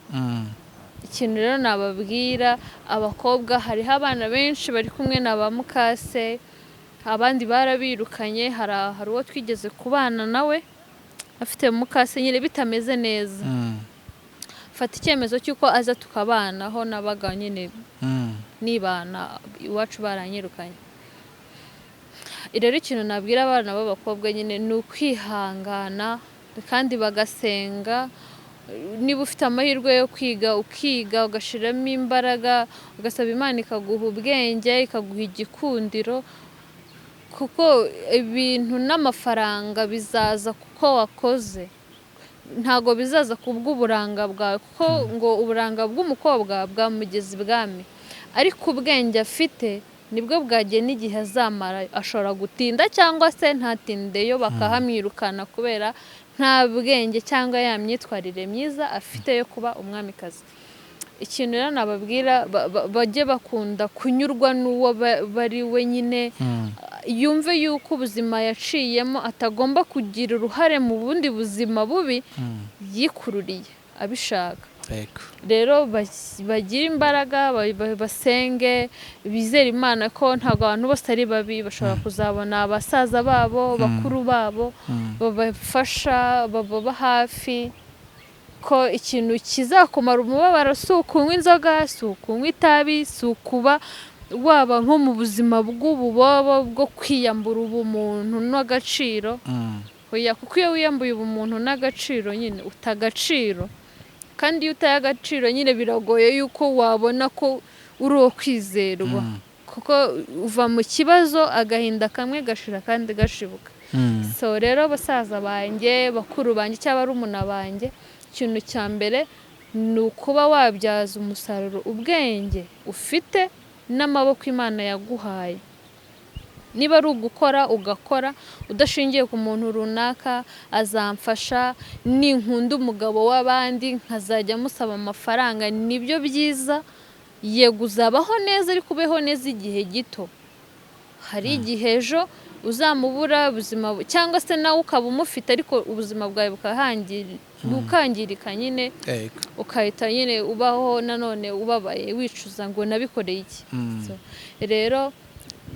Speaker 1: Ikintu rero nababwira abakobwa, hariho abana benshi bari kumwe na ba mukase, abandi barabirukanye. Hari uwo twigeze kubana nawe afite mukase nyine bitameze neza, fata icyemezo cy'uko aza tukabana aho nabaga nyine, nibana iwacu baranyirukanye. Rero ikintu nabwira abana b'abakobwa nyine ni ukwihangana kandi bagasenga. Niba ufite amahirwe yo kwiga, ukiga, ugashyiramo imbaraga, ugasaba Imana ikaguha ubwenge, ikaguha igikundiro, kuko ibintu n'amafaranga bizaza kuko wakoze, ntabwo bizaza ku bw'uburanga bwawe, kuko ngo uburanga bw'umukobwa bwamugeza ibwami, ariko ubwenge afite nibwo bwagena igihe azamara. Ashobora gutinda cyangwa se ntatindeyo, bakahamwirukana kubera nta bwenge cyangwa ya myitwarire myiza afite yo kuba umwamikazi. Ikintu rero nababwira, bajye bakunda kunyurwa n'uwo bari we nyine, yumve yuko ubuzima yaciyemo atagomba kugira uruhare mu bundi buzima bubi yikururiye abishaka. Rero bagire imbaraga, basenge, bizere Imana ko ntabwo abantu bose ari babi, bashobora kuzabona abasaza babo, bakuru babo babafasha, bababa hafi, ko ikintu kizakumara umubabaro si ukunywa inzoga, si ukunywa itabi, si ukuba waba nko mu buzima bw'ububobo bwo kwiyambura ubumuntu n'agaciro. Oya, kuko iyo wiyambuye ubumuntu n'agaciro nyine uta agaciro, kandi iyo utaye agaciro nyine biragoye yuko wabona ko uri uwo kwizerwa, kuko uva mu kibazo agahinda kamwe gashira kandi gashibuka. So rero basaza banjye, bakuru banjye cyangwa barumuna banjye, ikintu cya mbere ni ukuba wabyaza umusaruro ubwenge ufite n'amaboko Imana yaguhaye. Niba ari ugukora, ugakora udashingiye ku muntu runaka azamfasha, ninkunda umugabo w'abandi nkazajya musaba amafaranga, nibyo byiza. Yego uzabaho neza, ariko ubeho neza igihe gito. Hari igihe ejo uzamubura ubuzima, cyangwa se nawe ukaba umufite ariko ubuzima bwawe bukangirika nyine, ukahita nyine ubaho nanone ubabaye, wicuza ngo nabikoreye iki. So, rero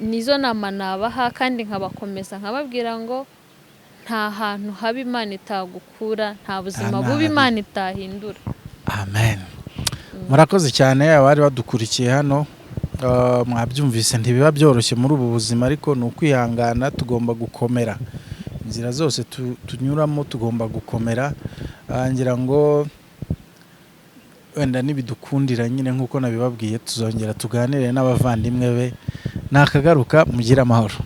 Speaker 1: nizo nama nabaha, kandi nkabakomeza nkababwira ngo nta hantu haba Imana itagukura, nta buzima
Speaker 2: Nta
Speaker 1: bubi
Speaker 2: nabi.
Speaker 1: Imana itahindura.
Speaker 2: Amen. Murakoze cyane abari badukurikiye hano. Mwabyumvise, ntibiba byoroshye muri ubu buzima, ariko ni ukwihangana, tugomba gukomera. Inzira zose tunyuramo tugomba gukomera. Ngira ngo wenda nibidukundira nyine nk'uko nabibabwiye, tuzongera tuganire n'abavandimwe be. Nakagaruka, mugire amahoro.